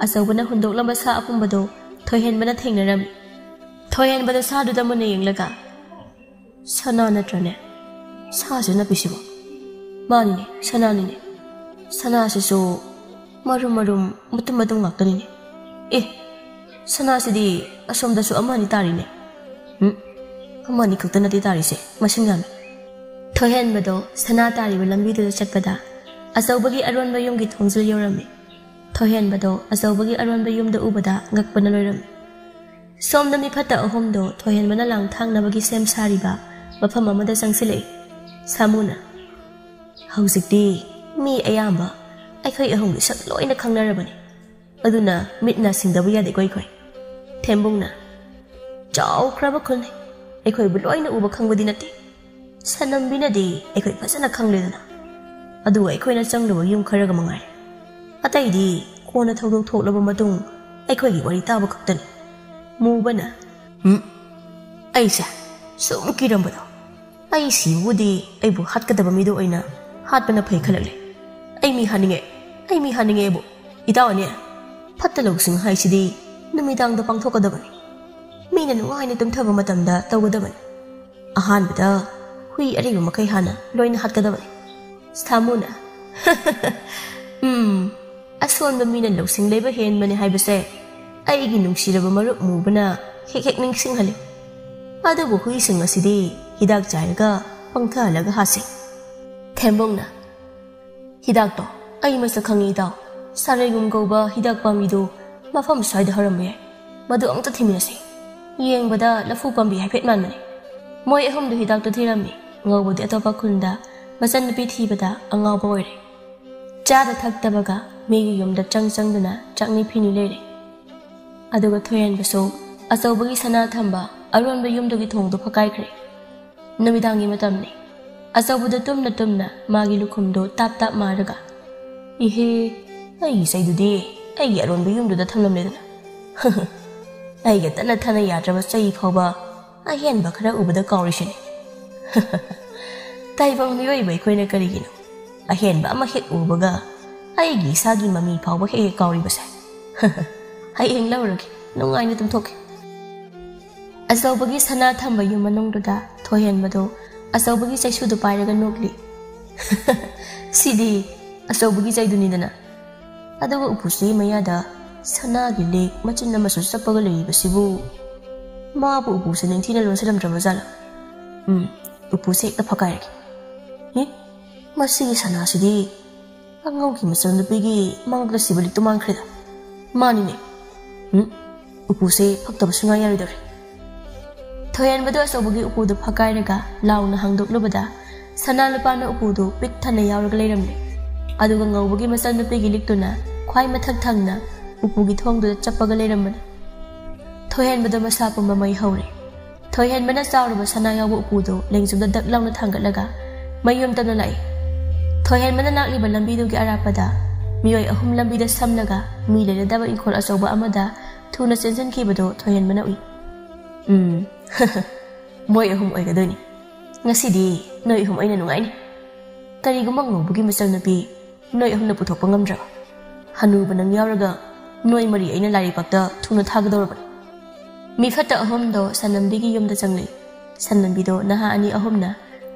ꯑꯆꯧꯕꯅ ꯍꯨꯟꯗꯣꯛꯂꯝꯕ ꯁꯥ ꯑꯄꯨꯝꯕꯗꯨ ꯊꯣꯏꯍꯦꯟꯕꯅ ꯊꯦꯡꯅꯔꯝꯃꯤ꯫ ꯊꯣꯏꯍꯦꯟꯕꯗꯨ ꯁꯥꯗꯨꯗ ꯃꯨꯟꯅ ꯌꯦꯡꯂꯒ, "ꯁꯅꯥ ꯅꯠꯇ꯭ꯔꯅꯦ?" ꯁꯥꯁꯦ ꯅꯞꯄꯤꯁꯤꯕꯣ? ꯃꯥꯅꯤꯅꯦ, ꯁꯅꯥꯅꯤꯅꯦ꯫ ꯁꯅꯥꯁꯤꯁꯨ ꯃꯔꯨꯝ ꯃꯔꯨꯝ, ꯃꯇꯨꯝ ꯃꯇꯨꯝ ꯉꯥꯛꯇꯅꯤꯅꯦ꯫ ꯑꯦ, ꯁꯅꯥꯁꯤꯗꯤ ꯑꯁꯣꯝꯗꯁꯨ ꯑꯃ ꯑꯅꯤ ꯇꯥꯔꯤꯅꯦ꯫ ꯎꯝ, ꯑꯃ ꯑꯅꯤ ꯈꯛꯇ ꯅꯠꯇꯦ ꯇꯥꯔꯤꯁꯦ, ꯃꯁꯤꯡ ꯌꯥꯝꯃꯤ꯫ ꯊꯣꯏꯍꯦꯟꯕꯗꯣ ꯁꯅꯥ ꯇꯥꯔꯤꯕ ꯂꯝꯕꯤꯗꯨꯗ ꯆꯠꯄꯗ ꯑꯆꯧꯕꯒꯤ ꯑꯔꯣꯟꯕ ꯌꯨꯝꯒꯤ ꯊꯣꯡꯖꯤꯜ ꯌꯧꯔꯝꯃꯤ꯫ ꯊꯣꯏꯍꯦꯟꯕꯗꯣ ꯑꯆꯧꯕꯒꯤ ꯑꯔꯣꯟꯕ ꯌꯨꯝꯗ ꯎꯕꯗ ꯉꯛꯄꯅ ꯂꯣꯏꯔꯝꯃꯤ꯫ ꯁꯣꯝꯗ ꯃꯤ ꯐꯠꯇ ꯑꯍꯨꯝꯗꯣ ꯊꯣꯏꯍꯦꯟꯕꯅ ꯂꯥꯡ ꯊꯥꯛꯅꯕꯒꯤ ꯁꯦꯝ ꯁꯥꯔꯤꯕ ꯃꯐꯝ ꯑꯃꯗ ꯆꯪꯁꯤꯜꯂꯛꯏ꯫ ꯁꯥꯃꯨꯅ, "ꯍꯧꯖꯤꯛꯇꯤ ꯃꯤ ꯑꯌꯥꯝꯕ ꯑꯩꯈꯣꯏ ꯑꯍꯨꯝꯒꯤ ꯁꯛ ꯂꯣꯏꯅ ꯈꯪꯅꯔꯕꯅꯤ, ꯑꯗꯨꯅ ꯃꯤꯠ ꯅꯥ ꯁꯤꯡꯗꯕ ꯌꯥꯗꯦꯀꯣ ꯑꯩꯈꯣꯏ꯫" ꯊꯦꯝꯕꯨꯡꯅ, "ꯆꯥꯎꯈ꯭ꯔꯕ ꯈꯨꯜꯅꯤ, ꯑꯩꯈꯣꯏꯕꯨ ꯂꯣꯏꯅ ꯎꯕ ꯈꯪꯕꯗꯤ ꯅꯠꯇꯦ꯫ ꯁꯅꯝꯕꯤꯅꯗꯤ ꯑꯩꯈꯣꯏ ꯐꯖꯅ ꯈꯪꯂꯦꯗꯅ, ꯑꯗꯨꯒ ꯑꯩꯈꯣꯏꯅ ꯆꯪꯂꯨꯕ ꯌꯨꯝ ꯈꯔꯒ ꯃꯉꯥꯏꯔꯦ꯫ ꯑꯇꯩꯗꯤ ꯀꯣꯟꯅ ꯊꯧꯗꯣꯛ ꯊꯣꯛꯂꯕ ꯃꯇꯨꯡ ꯑꯩꯈꯣꯏꯒꯤ ꯋꯥꯔꯤ ꯇꯥꯕ ꯈꯛꯇꯅꯤ꯫" ꯃꯨꯕꯅ, "ꯎꯝ, ꯑꯩꯁꯦ ꯁꯨꯝ ꯀꯤꯔꯝꯕꯗꯣ, ꯑꯩ ꯁꯤꯕꯨꯗꯤ ꯑꯩꯕꯨ ꯍꯥꯠꯀꯗꯕ ꯃꯤꯗꯣ ꯑꯣꯏꯅ ꯍꯥꯠꯄꯅ ꯐꯩ ꯈꯜꯂꯛꯂꯦ꯫ ꯑꯩ ꯃꯤ ꯍꯥꯠꯅꯤꯡꯉꯦ, ꯑꯩ ꯃꯤ ꯍꯥꯠꯅꯤꯡꯉꯦꯕꯨ꯫ ꯏꯇꯥꯎ ꯑꯅꯤ, ꯐꯠꯇ ꯂꯧꯁꯤꯡ ꯍꯥꯏꯁꯤꯗꯤ ꯅꯨꯃꯤꯗꯥꯡꯗ ꯄꯥꯡꯊꯣꯛꯀꯗꯕꯅꯤ꯫ ꯃꯤꯅ ꯅꯨꯡꯉꯥꯏꯅ ꯇꯨꯝꯊꯕ ꯃꯇꯝꯗ ꯇꯧꯒꯗꯕꯅꯤ꯫ ꯑꯍꯥꯟꯕꯗ ꯍꯨꯏ ꯑꯔꯤꯕ ꯃꯈꯩ ꯍꯥꯟꯅ ꯂꯣꯏꯅ ꯍꯥꯠꯀꯗꯕꯅꯤ꯫" ꯁꯥꯃꯨꯅ, "ꯎꯝ, ꯑꯁꯣꯟꯕ ꯃꯤꯅ ꯂꯧꯁꯤꯡ ꯂꯩꯕ ꯍꯦꯟꯕꯅꯤ ꯍꯥꯏꯕꯁꯦ ꯑꯩꯒꯤ ꯅꯨꯡꯁꯤꯔꯕ ꯃꯔꯨꯞ ꯃꯨꯕꯅ ꯍꯦꯛ ꯍꯦꯛ ꯅꯤꯡꯁꯤꯡꯍꯜꯂꯤ꯫ ꯑꯗꯨꯕꯨ ꯍꯨꯏꯁꯤꯡ ꯑꯁꯤꯗꯤ ꯍꯤꯗꯥꯛ ꯆꯥꯏꯔꯒ ꯄꯪꯊꯍꯜꯂꯒ ꯍꯥꯠꯁꯤ꯫" ꯊꯦꯝꯕꯨꯡꯅ, "ꯍꯤꯗꯥꯛꯇꯣ ꯑꯩ ꯃꯁꯛ ꯈꯪꯉꯤ ꯏꯇꯥꯎ꯫ ꯁꯥꯔꯩꯒꯨꯝ ꯀꯧꯕ ꯍꯤꯗꯥꯛ ꯄꯥꯝꯕꯤꯗꯨ ꯃꯐꯝ ꯁ꯭ꯋꯥꯏꯗ ꯍꯧꯔꯝꯕ ꯌꯥꯏ꯫ ꯃꯗꯨ ꯑꯝꯇ ꯊꯤꯃꯤꯟꯅꯁꯤ꯫ ꯌꯦꯡꯕꯗ ꯂꯐꯨ ꯄꯥꯝꯕꯤ ꯍꯥꯏꯐꯦꯠ ꯃꯥꯟꯕꯅꯤ꯫" ꯃꯣꯏ ꯑꯍꯨꯝꯗꯨ ꯍꯤꯗꯥꯛꯇꯨ ꯊꯤꯔꯝꯃꯤ꯫ ꯉꯧꯕꯗꯤ ꯑꯇꯣꯞꯄ ꯈꯨꯟꯗ ꯃꯆꯟꯅꯨꯄꯤ ꯊꯤꯕꯗ ꯑꯉꯥꯎꯕ ꯑꯣꯏꯔꯦ꯫ ꯆꯥꯗ ꯊꯛꯇꯕꯒ ꯃꯤꯒꯤ ꯌꯨꯝꯗ ꯆꯪ ꯆꯪꯗꯨꯅ ꯆꯥꯛꯅꯤ ꯐꯤꯅꯤ ꯂꯩꯔꯦ꯫ ꯑꯗꯨꯒ ꯊꯣꯏꯍꯦꯟꯕꯁꯨ ꯑꯆꯧꯕꯒꯤ ꯁꯅꯥ ꯊꯝꯕ ꯑꯔꯣꯟꯕ ꯌꯨꯝꯗꯨꯒꯤ ꯊꯣꯡꯗꯨ ꯐꯛꯀꯥꯏꯈ꯭ꯔꯦ꯫ ꯅꯨꯃꯤꯗꯥꯡꯒꯤ ꯃꯇꯝꯅꯤ꯫ ꯑꯆꯧꯕꯗ ꯇꯨꯝꯅ ꯇꯨꯝꯅ ꯃꯥꯒꯤ ꯂꯨꯈꯨꯝꯗꯨ ꯇꯥꯞ ꯇꯥꯞ ꯃꯥꯔꯒ, "ꯏꯍꯦ, ꯑꯩꯒꯤ ꯆꯩꯗꯨꯗꯤ ꯑꯩꯒꯤ ꯑꯔꯣꯟꯕ ꯌꯨꯝꯗꯨꯗ ꯊꯝꯂꯝꯂꯦꯗꯅ꯫ ꯑꯩꯒ ꯇꯠꯅ ꯊꯥꯅ ꯌꯥꯗ꯭ꯔꯕ ꯆꯩ ꯐꯥꯎꯕ ꯑꯍꯦꯟꯕ ꯈꯔ ꯎꯕꯗ ꯀꯥꯎꯔꯤꯁꯤꯅꯤ꯫" ꯇꯥꯏꯕꯪ ꯃꯤꯑꯣꯏꯕ ꯑꯩꯈꯣꯏꯅ ꯀꯔꯤꯒꯤꯅꯣ ꯑꯍꯦꯟꯕ ꯑꯃ ꯍꯦꯛ ꯎꯕꯒ ꯑꯩꯒꯤ ꯏꯁꯥꯒꯤ ꯃꯃꯤ ꯐꯥꯎꯕ ꯍꯦꯛ ꯍꯦꯛ ꯀꯥꯎꯔꯤꯕꯁꯦ? ꯍꯌꯦꯡ ꯂꯧꯔꯒꯦ, ꯅꯨꯡꯉꯥꯏꯅ ꯇꯨꯝꯊꯣꯛꯀꯦ꯫ ꯑꯆꯧꯕꯒꯤ ꯁꯅꯥ ꯊꯝꯕ ꯌꯨꯝ ꯃꯅꯨꯡꯗꯨꯗ ꯊꯣꯏꯍꯦꯟꯕꯗꯨ ꯑꯆꯧꯕꯒꯤ ꯆꯩꯁꯨꯗꯨ ꯄꯥꯏꯔꯒ ꯅꯣꯛꯂꯤ꯫ "ꯁꯤꯗꯤ ꯑꯆꯧꯕꯒꯤ ꯆꯩꯗꯨꯅꯤꯗꯅ꯫ ꯑꯗꯨꯒ ꯎꯄꯨꯁꯤ ꯃꯌꯥꯗ ꯁꯅꯥꯒꯤ ꯂꯤꯛ ꯃꯆꯤꯟ ꯑꯃꯁꯨ ꯆꯞꯄꯒ ꯂꯩꯔꯤꯕꯁꯤꯕꯨ, ꯃꯥꯕꯨ ꯎꯄꯨꯁꯦ ꯅꯤꯡꯊꯤꯅ ꯂꯣꯟꯁꯤꯜꯂꯝꯗ꯭ꯔꯕ ꯖꯥꯠꯂ? ꯎꯝ, ꯎꯄꯨꯁꯦ ꯍꯦꯛꯇ ꯐꯛꯀꯥꯏꯔꯒꯦ꯫ ꯑꯦ, ꯃꯁꯤꯒꯤ ꯁꯅꯥꯁꯤꯗꯤ ꯑꯉꯧꯒꯤ ꯃꯆꯜ ꯅꯨꯄꯤꯒꯤ ꯃꯉꯛꯇ ꯁꯤꯕ ꯂꯤꯛꯇꯨ ꯃꯥꯡꯈ꯭ꯔꯦꯗ꯫ ꯃꯥꯅꯤꯅꯦ꯫ ꯎꯝ, ꯎꯄꯨꯁꯦ ꯐꯛꯇꯕ ꯁꯨꯡꯌꯥ ꯌꯥꯔꯣꯏꯗꯧꯔꯦ꯫" ꯊꯣꯏꯍꯦꯟꯕꯗꯣ ꯑꯆꯧꯕꯒꯤ ꯎꯄꯨꯗꯨ ꯐꯛꯀꯥꯏꯔꯒ ꯂꯥꯎꯅ ꯍꯥꯡꯗꯣꯛꯂꯨꯕꯗ, ꯁꯅꯥ ꯂꯨꯄꯥꯅ ꯎꯄꯨꯗꯨ ꯄꯤꯛ ꯊꯟꯅ ꯌꯥꯎꯔꯒ ꯂꯩꯔꯝꯂꯦ꯫ ꯑꯗꯨꯒ ꯉꯧꯕꯒꯤ ꯃꯆꯜ ꯅꯨꯄꯤꯒꯤ ꯂꯤꯛꯇꯨꯅ ꯈ꯭ꯋꯥꯏ ꯃꯊꯛ ꯊꯪꯅ ꯎꯄꯨꯒꯤ ꯊꯣꯡꯗꯨꯗ ꯆꯞꯄꯒ ꯂꯩꯔꯝꯕꯅꯤ꯫ ꯊꯣꯏꯍꯦꯟꯕꯗꯣ ꯃꯁꯥ ꯄꯨꯝꯕ ꯃꯩ ꯍꯧꯔꯦ꯫ ꯊꯣꯏꯍꯦꯟꯕꯅ ꯆꯥꯎꯔꯕ ꯁꯅꯥ ꯌꯥꯎꯕ ꯎꯄꯨꯗꯨ ꯂꯦꯡꯖꯨꯝꯗ ꯗꯛ ꯂꯥꯎꯅ ꯊꯥꯡꯒꯠꯂꯒ ꯃꯌꯨꯝ ꯇꯝꯅ ꯂꯥꯛꯏ꯫ ꯊꯣꯏꯍꯦꯟꯕꯅ ꯂꯥꯛꯂꯤꯕ ꯂꯝꯕꯤꯗꯨꯒꯤ ꯑꯔꯥꯞꯄꯗ ꯃꯤꯑꯣꯏ ꯑꯍꯨꯝ ꯂꯝꯕꯤꯗ ꯁꯝꯂꯒ ꯃꯤ ꯂꯩꯅꯗꯕ ꯏꯪꯈꯣꯜ ꯑꯆꯧꯕ ꯑꯃꯗ ꯊꯨꯅ ꯆꯦꯟꯁꯤꯟꯈꯤꯕꯗꯨ ꯊꯣꯏꯍꯦꯟꯕꯅ ꯎꯏ꯫ "ꯎꯝ, ꯃꯣꯏ ꯑꯍꯨꯝ ꯑꯣꯏꯒꯗꯣꯏꯅꯤ꯫ ꯉꯁꯤꯗꯤ ꯅꯣꯏ ꯑꯍꯨꯝ ꯑꯩꯅ ꯅꯨꯡꯉꯥꯏꯅꯤ꯫ ꯀꯔꯤꯒꯨꯝꯕ ꯉꯧꯕꯒꯤ ꯃꯆꯜ ꯅꯨꯄꯤ ꯅꯣꯏ ꯑꯍꯨꯝꯅ ꯄꯨꯊꯣꯛꯄ ꯉꯝꯗ꯭ꯔꯕ? ꯍꯅꯨꯕ ꯅꯪ ꯌꯥꯎꯔꯒ ꯅꯣꯏ ꯃꯔꯤ ꯑꯩꯅ ꯂꯥꯏꯔꯩꯄꯥꯛꯇ ꯊꯨꯅ ꯊꯥꯒꯗꯧꯔꯕꯅꯤ꯫" ꯃꯤ ꯐꯠꯇ ꯑꯍꯨꯝꯗꯣ ꯁꯅꯝꯕꯤꯒꯤ ꯌꯨꯝꯗ ꯆꯪꯂꯛꯏ꯫ ꯁꯅꯝꯕꯤꯗꯣ ꯅꯍꯥ ꯑꯅꯤ ꯑꯍꯨꯝꯅ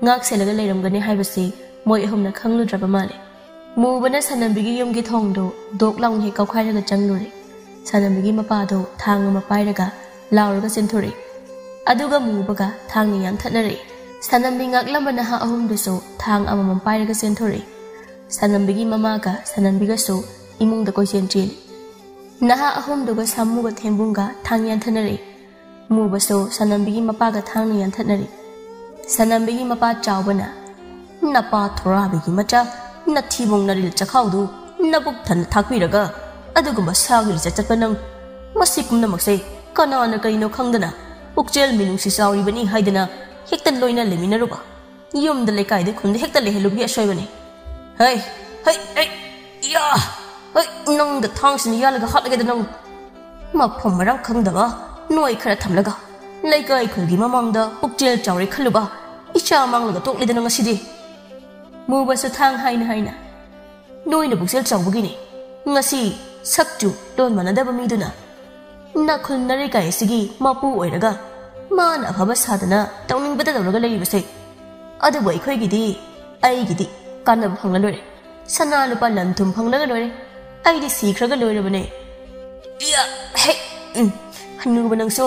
ꯉꯥꯛ ꯁꯦꯜꯂꯒ ꯂꯩꯔꯝꯒꯅꯤ ꯍꯥꯏꯕꯁꯤ ꯃꯣꯏ ꯑꯍꯨꯝꯅ ꯈꯪꯂꯨꯗ꯭ꯔꯕ ꯃꯥꯜꯂꯦ꯫ ꯃꯨꯕꯅ ꯁꯅꯝꯕꯤꯒꯤ ꯌꯨꯝꯒꯤ ꯊꯣꯡꯗꯨ ꯗꯣꯛ ꯂꯥꯎꯅ ꯍꯦꯛ ꯀꯥꯎꯈꯥꯏꯔꯒ ꯆꯪꯂꯨꯔꯦ꯫ ꯁꯅꯝꯕꯤꯒꯤ ꯃꯄꯥꯗꯣ ꯊꯥꯡ ꯑꯃ ꯄꯥꯏꯔꯒ ꯂꯥꯎꯔꯒ ꯆꯦꯟꯊꯣꯔꯛꯏ꯫ ꯑꯗꯨꯒ ꯃꯨꯕꯒ ꯊꯥꯡꯅ ꯌꯥꯟꯊꯠꯅꯔꯛꯏ꯫ ꯁꯅꯝꯕꯤ ꯉꯥꯛꯂꯝꯕ ꯅꯍꯥ ꯑꯍꯨꯝꯗꯨꯁꯨ ꯊꯥꯡ ꯑꯃꯃꯝ ꯄꯥꯏꯔꯒ ꯆꯦꯟꯊꯣꯔꯛꯏ꯫ ꯁꯅꯝꯕꯤꯒꯤ ꯃꯃꯥꯒ ꯁꯅꯝꯕꯤꯒꯁꯨ ꯏꯃꯨꯡꯗ ꯀꯣꯏꯆꯦꯟ ꯆꯦꯜꯂꯤ꯫ ꯅꯍꯥ ꯑꯍꯨꯝꯗꯨꯒ ꯁꯥꯃꯨꯒ ꯊꯦꯝꯕꯨꯡꯒ ꯊꯥꯡ ꯌꯥꯟꯊꯠꯅꯔꯛꯏ꯫ ꯃꯨꯕꯁꯨ ꯁꯅꯝꯕꯤꯒꯤ ꯃꯄꯥꯒ ꯊꯥꯡꯅ ꯌꯥꯟꯊꯠꯅꯔꯤ꯫ ꯁꯅꯝꯕꯤꯒꯤ ꯃꯄꯥ ꯆꯥꯎꯕꯅ, "ꯅꯄꯥ ꯊꯣꯔꯥꯕꯤꯒꯤ ꯃꯆꯥ, ꯅꯊꯤꯕꯣꯡ ꯅꯔꯤꯜ ꯆꯈꯥꯎꯗꯨ ꯅꯕꯨꯛ ꯊꯟꯅ ꯊꯥꯛꯄꯤꯔꯒ ꯑꯗꯨꯒꯨꯝꯕ ꯁꯥꯒꯤ ꯂꯤꯆꯠ ꯆꯠꯄ ꯅꯪ, ꯃꯁꯤ ꯄꯨꯝꯅꯃꯛꯁꯦ ꯀꯅꯥꯅ ꯀꯔꯤꯅꯣ ꯈꯪꯗꯅ ꯄꯨꯛꯆꯦꯜ ꯃꯤꯅꯨꯡꯁꯤ ꯆꯥꯎꯔꯤꯕꯅꯤ ꯍꯥꯏꯗꯅ ꯍꯦꯛꯇ ꯂꯣꯏꯅ ꯂꯩꯃꯤꯟꯅꯔꯨꯕ, ꯌꯨꯝꯗ ꯂꯩꯀꯥꯏꯗ ꯈꯨꯟꯗ ꯍꯦꯛꯇ ꯂꯩꯍꯜꯂꯨꯕꯒꯤ ꯑꯁꯣꯏꯕꯅꯤ꯫ ꯍꯩ, ꯍꯩ, ꯍꯩ, ꯌꯥ! ꯍꯩ, ꯅꯪꯗ ꯊꯥꯡꯁꯤꯅ ꯌꯥꯜꯂꯒ ꯍꯥꯠꯂꯒꯦꯗ ꯅꯪ꯫ ꯃꯐꯝ ꯃꯔꯥꯡ ꯈꯪꯗꯕ ꯅꯣꯏ ꯈꯔ ꯊꯝꯂꯒ ꯂꯩꯀꯥꯏ ꯈꯨꯜꯒꯤ ꯃꯃꯥꯡꯗ ꯄꯨꯛꯆꯦꯜ ꯆꯥꯎꯔꯦ ꯈꯜꯂꯨꯕ ꯏꯆꯥ ꯃꯥꯡꯂꯒ ꯇꯣꯛꯂꯦꯗꯅ ꯉꯁꯤꯗꯤ꯫" ꯃꯨꯕꯁꯨ ꯊꯥꯡ ꯍꯥꯏꯅ ꯍꯥꯏꯅ, "ꯅꯣꯏꯅ ꯄꯨꯛꯆꯦꯜ ꯆꯥꯎꯕꯒꯤꯅꯤ ꯉꯁꯤ ꯁꯛꯆꯨ ꯂꯣꯟ ꯃꯥꯟꯅꯗꯕ ꯃꯤꯗꯨꯅ ꯅꯥꯈꯨꯜ ꯅꯔꯩꯀꯥꯏ ꯑꯁꯤꯒꯤ ꯃꯄꯨ ꯑꯣꯏꯔꯒ ꯃꯥꯅ ꯑꯐꯕ ꯁꯥꯗꯅ ꯇꯧꯅꯤꯡꯕꯗ ꯇꯧꯔꯒ ꯂꯩꯔꯤꯕꯁꯦ꯫ ꯑꯗꯨꯕꯨ ꯑꯩꯈꯣꯏꯒꯤꯗꯤ, ꯑꯩꯒꯤꯗꯤ ꯀꯥꯟꯅꯕ ꯐꯪꯂ ꯂꯣꯏꯔꯦ꯫ ꯁꯅꯥ ꯂꯨꯄꯥ ꯂꯟ ꯊꯨꯝ ꯐꯪꯂꯒ ꯂꯣꯏꯔꯦ꯫ ꯑꯩꯗꯤ ꯁꯤꯈ꯭ꯔꯒ ꯂꯣꯏꯔꯕꯅꯦ꯫ ꯏꯌꯥ, ꯍꯦ, ꯎꯝ, ꯍꯅꯨꯕ ꯅꯪꯁꯨ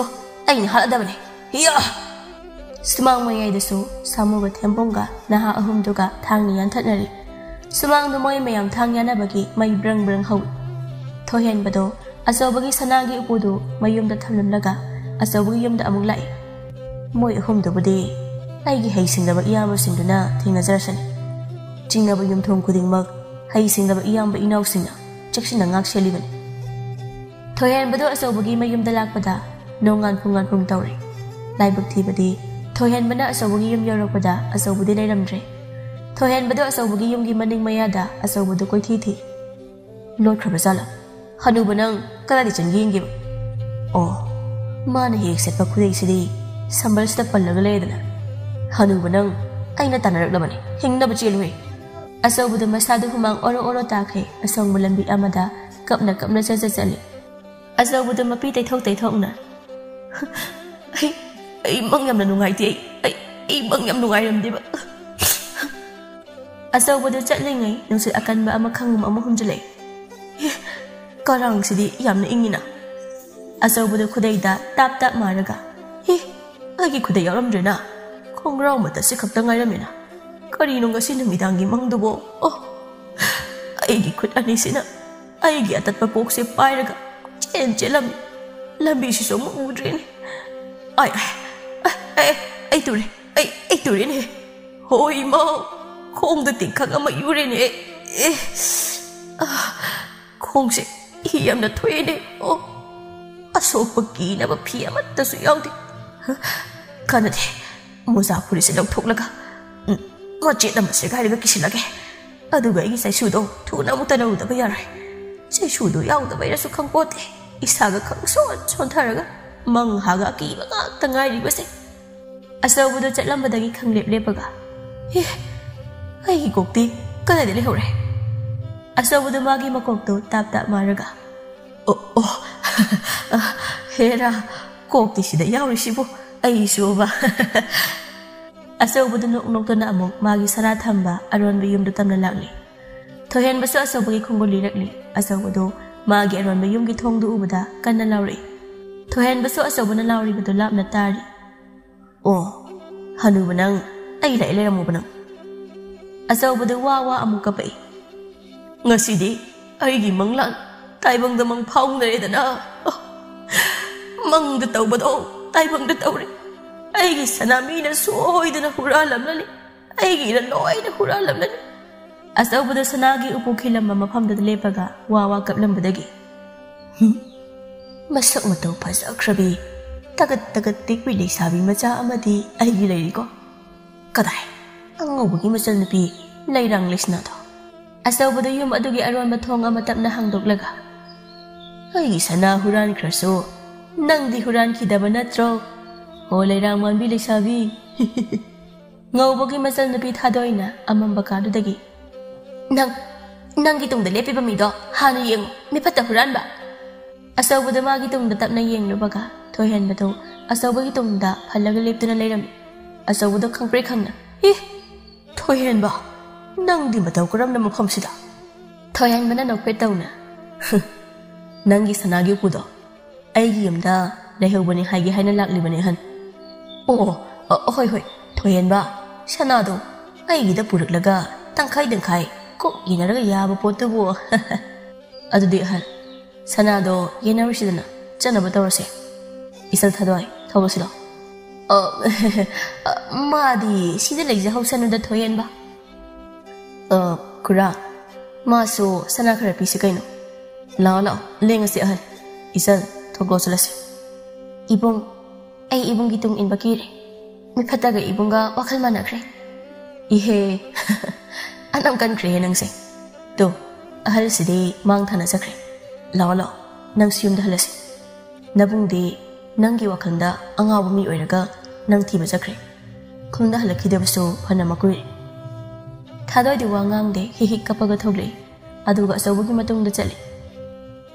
ꯑꯩꯅ ꯍꯥꯠꯂꯗꯕꯅꯦ꯫ ꯏꯌꯥ! ꯁꯨꯃꯥꯡ ꯃꯌꯥꯏꯗꯁꯨ ꯁꯥꯃꯨꯒ ꯊꯦꯝꯕꯨꯡꯒ ꯅꯍꯥ ꯑꯍꯨꯝꯗꯨꯒ ꯊꯥꯡꯅ ꯌꯥꯟꯊꯠꯅꯔꯤ꯫ ꯁꯨꯃꯥꯡꯗ ꯃꯣꯏ ꯃꯌꯥꯝ ꯊꯥꯡ ꯌꯥꯟꯅꯕꯒꯤ ꯃꯩ ꯕ꯭ꯔꯪ ꯕ꯭ꯔꯪ ꯍꯧꯏ꯫ ꯊꯣꯏꯍꯦꯟꯕꯗꯣ ꯑꯆꯧꯕꯒꯤ ꯁꯅꯥꯒꯤ ꯎꯄꯨꯗꯨ ꯃꯌꯨꯝꯗ ꯊꯝꯂꯝꯂꯒ ꯑꯆꯧꯕꯒꯤ ꯌꯨꯝꯗ ꯑꯃꯨꯛ ꯂꯥꯛꯏ꯫ ꯃꯣꯏ ꯑꯍꯨꯝꯗꯨꯕꯨꯗꯤ ꯑꯩꯒꯤ ꯍꯩꯁꯤꯡꯂꯕ ꯏꯌꯥꯝꯕꯁꯤꯡꯗꯨꯅ ꯊꯦꯡꯅꯖꯔꯁꯅꯤ꯫ ꯆꯤꯡꯅꯕ ꯌꯨꯝꯊꯣꯡ ꯈꯨꯗꯤꯡꯃꯛ ꯍꯩꯁꯤꯡꯂꯕ ꯏꯌꯥꯝꯕ ꯏꯅꯥꯎꯁꯤꯡꯅ ꯆꯦꯛꯁꯤꯟꯅ ꯉꯥꯛ ꯁꯦꯜꯂꯤꯕꯅꯤ꯫ ꯊꯣꯏꯍꯦꯟꯕꯗꯨ ꯑꯆꯧꯕꯒꯤ ꯃꯌꯨꯝꯗ ꯂꯥꯛꯄꯗ ꯅꯣꯡꯉꯥꯟ ꯄꯨꯡꯉꯥꯟ ꯄꯨꯡ ꯇꯧꯔꯦ꯫ ꯂꯥꯏꯕꯛ ꯊꯤꯕꯗꯤ ꯊꯣꯏꯍꯦꯟꯕꯅ ꯑꯆꯧꯕꯒꯤ ꯌꯨꯝ ꯌꯧꯔꯛꯄꯗ ꯑꯆꯧꯕꯗꯤ ꯂꯩꯔꯝꯗ꯭ꯔꯦ꯫ ꯊꯣꯏꯍꯦꯟꯕꯗꯨ ꯑꯆꯧꯕꯒꯤ ꯌꯨꯝꯒꯤ ꯃꯅꯤꯡ ꯃꯌꯥꯗ ꯑꯆꯧꯕꯗꯨ ꯀꯣꯏꯊꯤ ꯊꯤ꯫ ꯂꯣꯠꯈ꯭ꯔꯕ ꯖꯥꯠꯂ? ꯍꯅꯨꯕ ꯅꯪ ꯀꯗꯥꯏꯗ ꯆꯪꯒꯦ ꯌꯦꯡꯒꯦꯕ? ꯑꯣ, ꯃꯥꯅ ꯍꯦꯛ ꯁꯦꯠꯄ ꯈꯨꯗꯩꯁꯤꯗꯤ ꯁꯝꯕꯜꯁꯤꯗ ꯄꯜꯂꯒ ꯂꯩꯔꯗꯅ꯫ ꯍꯅꯨꯕ ꯅꯪ, ꯑꯩꯅ ꯇꯥꯟꯅꯔꯛꯂꯕꯅꯤ, ꯍꯤꯡꯅꯕ ꯆꯦꯜꯂꯨꯍꯦ꯫ ꯑꯆꯧꯕꯗꯨ ꯃꯁꯥꯗꯨ ꯍꯨꯃꯥꯡ ꯑꯣꯔꯣ ꯑꯣꯔꯣ ꯇꯥꯈꯩ ꯑꯁꯣꯡꯕ ꯂꯝꯕꯤ ꯑꯃꯗ ꯀꯞꯅ ꯀꯞꯅ ꯆꯠ ꯆꯠ ꯆꯠꯂꯤ꯫ ꯑꯆꯧꯕꯗꯨ ꯃꯄꯤ ꯇꯩꯊꯣꯛ ꯇꯩꯊꯣꯛꯅ, "ꯑꯩ, ꯑꯩ ꯃꯪ ꯌꯥꯝꯅ ꯅꯨꯡꯉꯥꯏꯇꯦ, ꯑꯩ, ꯑꯩ, ꯑꯩ ꯃꯪ ꯌꯥꯝ ꯅꯨꯡꯉꯥꯏꯔꯝꯗꯦꯕ꯫" ꯑꯆꯧꯕꯗꯨ ꯆꯠꯂꯤꯉꯩ ꯅꯨꯡꯁꯤꯠ ꯑꯀꯟꯕ ꯑꯃ ꯈꯪꯉꯝ ꯑꯃ ꯍꯨꯝꯖꯤꯜꯂꯛꯏ꯫ "ꯑꯦ, ꯀꯔꯥꯡꯁꯤꯗꯤ ꯌꯥꯝꯅ ꯏꯪꯉꯤꯅ꯫" ꯑꯆꯧꯕꯗꯨ ꯈꯨꯗꯩꯗ ꯇꯥꯞ ꯇꯥꯞ ꯃꯥꯔꯒ, "ꯑꯦ, ꯑꯩꯒꯤ ꯈꯨꯗꯩ ꯌꯥꯎꯔꯝꯗ꯭ꯔꯦꯅ꯫ ꯈꯣꯡꯒ꯭ꯔꯥꯎ ꯃꯇꯠꯁꯤ ꯈꯛꯇ ꯉꯥꯏꯔꯝꯃꯦꯅ꯫ ꯀꯔꯤꯅꯣ ꯉꯁꯤ ꯅꯨꯃꯤꯗꯥꯡꯒꯤ ꯃꯪꯗꯨꯕꯣ? ꯑꯣ, ꯑꯩꯒꯤ ꯈꯨꯠ ꯑꯅꯤꯁꯤꯅ ꯑꯩꯒꯤ ꯑꯇꯠꯄ ꯀꯣꯛꯁꯦ ꯄꯥꯏꯔꯒ ꯆꯦꯟ ꯆꯦꯜꯂꯝꯃꯤ꯫ ꯂꯝꯕꯤꯁꯤꯁꯨ ꯑꯃꯨꯛ ꯎꯗ꯭ꯔꯦꯅꯦ꯫ ꯑꯥꯏ, ꯑꯥꯏ, ꯑꯥꯏ, ꯑꯩ, ꯑꯩ ꯇꯨꯔꯦ, ꯑꯩ, ꯑꯩ ꯇꯨꯔꯦꯅꯦ꯫ ꯍꯣꯏ ꯏꯃꯥ, ꯈꯣꯡꯗ ꯇꯤꯡꯈꯪ ꯑꯃ ꯌꯨꯔꯦꯅꯦ꯫ ꯑꯦ, ꯑ, ꯈꯣꯡꯁꯦ ꯏ ꯌꯥꯝꯅ ꯊꯣꯛꯑꯦꯅꯦ꯫ ꯑꯣ, ꯑꯁꯣꯛꯄ ꯀꯤꯅꯕ ꯐꯤ ꯑꯃꯠꯇꯁꯨ ꯌꯥꯎꯗꯦ꯫ ꯀꯥꯟꯅꯗꯦ, ꯃꯣꯖꯥ ꯐꯨꯔꯤꯠꯁꯦ ꯂꯧꯊꯣꯛꯂꯒ, ꯎꯝ, ꯃꯆꯦꯠ ꯑꯃ ꯁꯦꯒꯥꯏꯔꯒ ꯀꯤꯁꯤꯜꯂꯒꯦ꯫ ꯑꯗꯨꯒ ꯑꯩꯒꯤ ꯆꯩꯁꯨꯗꯣ ꯊꯨꯅ ꯑꯃꯨꯛꯇ ꯂꯧꯔꯨꯗꯕ ꯌꯥꯔꯣꯏ꯫ ꯆꯩꯁꯨꯗꯣ ꯌꯥꯎꯗꯕꯩꯔꯁꯨ ꯈꯪꯄꯣꯠꯇꯦ, ꯏꯁꯥꯒ ꯈꯪꯁꯣꯟ ꯁꯣꯟꯊꯔꯒ ꯃꯪ ꯍꯥꯒ ꯑꯀꯤꯕ ꯉꯥꯛꯇ ꯉꯥꯏꯔꯤꯕꯁꯦ꯫" ꯑꯆꯧꯕꯗꯣ ꯆꯠꯂꯝꯕꯗꯒꯤ ꯈꯪꯂꯦꯞ ꯂꯦꯞꯄꯒ, "ꯑꯦ, ꯑꯩꯒꯤ ꯀꯣꯛꯇꯤ ꯀꯗꯥꯏꯗ ꯂꯩꯍꯧꯔꯦ?" ꯑꯆꯧꯕꯗꯣ ꯃꯥꯒꯤ ꯃꯀꯣꯛꯇꯣ ꯇꯥꯞ ꯇꯥꯞ ꯃꯥꯔꯒ, "ꯑꯣ, ꯑꯣ, ꯍꯦꯔꯥ, ꯀꯣꯛꯇꯤ ꯁꯤꯗ ꯌꯥꯎꯔꯤꯁꯤꯕꯨ ꯑꯩꯁꯨꯕ?" ꯑꯆꯧꯕꯗꯨ ꯅꯣꯛ ꯅꯣꯛꯇꯨꯅ ꯑꯃꯨꯛ ꯃꯥꯒꯤ ꯁꯅꯥ ꯊꯝꯕ ꯑꯔꯣꯟꯕ ꯌꯨꯝꯗꯨ ꯇꯝꯅ ꯂꯥꯛꯂꯤ꯫ ꯊꯣꯏꯍꯦꯟꯕꯁꯨ ꯑꯆꯧꯕꯒꯤ ꯈꯣꯡꯒꯨꯜ ꯂꯤꯔꯛꯂꯤ꯫ ꯑꯆꯧꯕꯗꯨ ꯃꯥꯒꯤ ꯑꯔꯣꯟꯕ ꯌꯨꯝꯒꯤ ꯊꯣꯡꯗꯨ ꯎꯕꯗ ꯀꯟꯅ ꯂꯥꯎꯔꯛꯏ꯫ ꯊꯣꯏꯍꯦꯟꯕꯁꯨ ꯑꯆꯧꯕꯅ ꯂꯥꯎꯔꯤꯕꯗꯨ ꯂꯥꯞꯅ ꯇꯥꯔꯤ꯫ "ꯑꯣ, ꯍꯅꯨꯕ ꯅꯪ, ꯑꯩ ꯂꯥꯛꯑꯦ ꯂꯩꯔꯝꯃꯣꯕ ꯅꯪ꯫" ꯑꯆꯧꯕꯗꯨ ꯋꯥ ꯋꯥ ꯑꯃꯨꯛ ꯀꯞꯄꯛꯏ꯫ "ꯉꯁꯤꯗꯤ ꯑꯩꯒꯤ ꯃꯪꯂꯥꯟ ꯇꯥꯏꯕꯪꯗ ꯃꯪ ꯐꯥꯎꯅꯔꯦꯗꯅ꯫ ꯃꯪꯗ ꯇꯧꯕꯗꯣ ꯇꯥꯏꯕꯪꯗ ꯇꯧꯔꯦ꯫ ꯑꯩꯒꯤ ꯁꯅꯥ ꯃꯤꯅ ꯁꯣꯏꯗꯅ ꯍꯨꯔꯥꯜꯂꯝꯂꯅꯤ꯫ ꯑꯩꯒꯤꯅ ꯂꯣꯏꯅ ꯍꯨꯔꯥꯜꯂꯝꯂꯅꯤ꯫" ꯑꯆꯧꯕꯗ ꯁꯅꯥꯒꯤ ꯎꯄꯨ ꯈꯤꯜꯂꯝꯕ ꯃꯐꯝꯗꯨꯗ ꯂꯦꯞꯄꯒ ꯋꯥ ꯋꯥ ꯀꯞꯂꯝꯕꯗꯒꯤ, "ꯍꯨꯝ, ꯃꯁꯛ ꯃꯇꯧ ꯐꯖꯈ꯭ꯔꯕꯤ, ꯇꯒꯠ ꯇꯒꯠ ꯇꯦꯛꯄꯤ ꯂꯩꯁꯥꯕꯤ ꯃꯆꯥ ꯑꯃꯗꯤ ꯑꯩꯒꯤ ꯂꯩꯔꯤꯀꯣ꯫ ꯀꯗꯥꯏ, ꯑꯉꯧꯕꯒꯤ ꯃꯆꯜꯅꯨꯄꯤ ꯂꯩꯔꯥꯡ ꯂꯩꯁꯅꯥꯗꯣ?" ꯑꯆꯧꯕꯗ ꯌꯨꯝ ꯑꯗꯨꯒꯤ ꯑꯔꯣꯟꯕ ꯊꯣꯡ ꯑꯃ ꯇꯞꯅ ꯍꯥꯡꯗꯣꯛꯂꯒ, "ꯑꯩꯒꯤ ꯁꯅꯥ ꯍꯨꯔꯥꯟꯈ꯭ꯔꯁꯨ ꯅꯪꯗꯤ ꯍꯨꯔꯥꯟꯈꯤꯗꯕ ꯅꯠꯇ꯭ꯔꯣ? ꯍꯣ, ꯂꯩꯔꯥꯡ ꯃꯥꯟꯕꯤ ꯂꯩꯁꯥꯕꯤ!" ꯉꯧꯕꯒꯤ ꯃꯆꯜꯅꯨꯄꯤ ꯊꯥꯗꯣꯏꯅ ꯑꯃꯝꯕ ꯀꯥꯗꯨꯗꯒꯤ, "ꯅꯪ, ꯅꯪꯒꯤ ꯇꯨꯡꯗ ꯂꯦꯞꯄꯤꯕ ꯃꯤꯗꯣ ꯍꯥꯟꯅ ꯌꯦꯡꯉꯨ, ꯃꯤꯐꯠꯇ ꯍꯨꯔꯥꯟꯕ!" ꯑꯆꯧꯕꯗ ꯃꯥꯒꯤ ꯇꯨꯡꯗ ꯇꯞꯅ ꯌꯦꯡꯂꯨꯕꯒ ꯊꯣꯏꯍꯦꯟꯕꯗꯨ ꯑꯆꯧꯕꯒꯤ ꯇꯨꯡꯗ ꯐꯜꯂꯒ ꯂꯦꯞꯇꯨꯅ ꯂꯩꯔꯝꯃꯤ꯫ ꯑꯆꯧꯕꯗ ꯈꯪꯄ꯭ꯔꯦꯛ ꯈꯪꯅ, "ꯏ! ꯊꯣꯏꯍꯦꯟꯕ, ꯅꯪꯗꯤ ꯃꯇꯧ ꯀꯔꯝꯅ ꯃꯐꯝꯁꯤꯗ?" ꯊꯣꯏꯍꯦꯟꯕꯅ ꯅꯣꯛꯐꯦꯠ ꯇꯧꯅ, "ꯅꯪꯒꯤ ꯁꯅꯥꯒꯤ ꯎꯄꯨꯗꯣ ꯑꯩꯒꯤ ꯌꯨꯝꯗ ꯂꯩꯍꯧꯕꯅꯤ ꯍꯥꯏꯒꯦ ꯍꯥꯏꯅ ꯂꯥꯛꯂꯤꯕꯅꯤ ꯑꯍꯟ꯫" "ꯑꯣ, ꯑꯣ, ꯑ, ꯍꯣꯏ, ꯍꯣꯏ, ꯊꯣꯏꯍꯦꯟꯕ, ꯁꯅꯥꯗꯣ ꯑꯩꯒꯤꯗ ꯄꯨꯔꯛꯂꯒ ꯇꯪꯈꯥꯏ ꯇꯪꯈꯥꯏ ꯀꯣꯛ ꯌꯦꯟꯅꯔꯒ ꯌꯥꯕ ꯄꯣꯠꯇꯨꯕꯨ꯫" "ꯑꯗꯨꯗꯤ ꯑꯍꯟ, ꯁꯅꯥꯗꯣ ꯌꯦꯟꯅꯔꯨꯁꯤꯗꯅ, ꯆꯠꯅꯕ ꯇꯧꯔꯁꯦ꯫ ꯏꯆꯜ ꯊꯥꯗꯣꯏ, ꯊꯣꯛꯂꯁꯤꯔꯣ?" "ꯑ, ꯑ, ꯃꯥꯗꯤ ꯁꯤꯗ ꯂꯩꯖꯍꯧꯁꯅꯨꯗ ꯊꯣꯏꯍꯦꯟꯕ꯫" "ꯑ, ꯈꯨꯔꯥ, ꯃꯥꯁꯨ ꯁꯅꯥ ꯈꯔ ꯄꯤꯁꯤ ꯀꯩꯅꯣ꯫ ꯂꯥꯛꯑꯣ, ꯂꯥꯛꯑꯣ, ꯂꯦꯡꯉꯁꯤ ꯑꯍꯜ꯫ ꯏꯆꯜ, ꯊꯣꯛꯂꯛꯑꯣ ꯆꯠꯂꯁꯤ꯫" "ꯏꯕꯨꯡ, ꯑꯩ ꯏꯕꯨꯡꯒꯤ ꯇꯨꯡ ꯏꯟꯕ ꯀꯤꯔꯦ꯫ ꯃꯤꯐꯠꯇꯒ ꯏꯕꯨꯡꯒ ꯋꯥꯈꯜ ꯃꯥꯟꯅꯈ꯭ꯔꯦ꯫" "ꯏꯍꯦ, ꯑꯅꯝ ꯀꯟꯈ꯭ꯔꯦꯍꯦ ꯅꯪꯁꯦ꯫ ꯇꯨ, ꯑꯍꯜꯁꯤꯗꯤ ꯃꯥꯡ ꯊꯥꯅ ꯆꯠꯈ꯭ꯔꯦ꯫ ꯂꯥꯛꯑꯣ, ꯂꯥꯛꯑꯣ, ꯅꯪꯁꯨ ꯌꯨꯝꯗ ꯍꯜꯂꯁꯤ꯫ ꯅꯕꯨꯡꯗꯤ ꯅꯪꯒꯤ ꯋꯥꯈꯜꯗ ꯑꯉꯥꯎꯕ ꯃꯤ ꯑꯣꯏꯔꯒ ꯅꯪ ꯊꯤꯕ ꯆꯠꯈ꯭ꯔꯦ꯫ ꯈꯨꯟꯗ ꯍꯜꯂꯛꯈꯤꯗꯕꯁꯨ ꯐꯅ ꯃꯀꯨꯏꯔꯦ꯫" ꯊꯥꯗꯣꯏꯗꯤ ꯋꯥ ꯉꯥꯡꯗꯦ, ꯍꯤꯛ ꯍꯤꯛ ꯀꯞꯄꯒ ꯊꯣꯛꯂꯛꯏ꯫ ꯑꯗꯨꯒ ꯑꯆꯧꯕꯒꯤ ꯃꯇꯨꯡꯗ ꯆꯠꯂꯤ꯫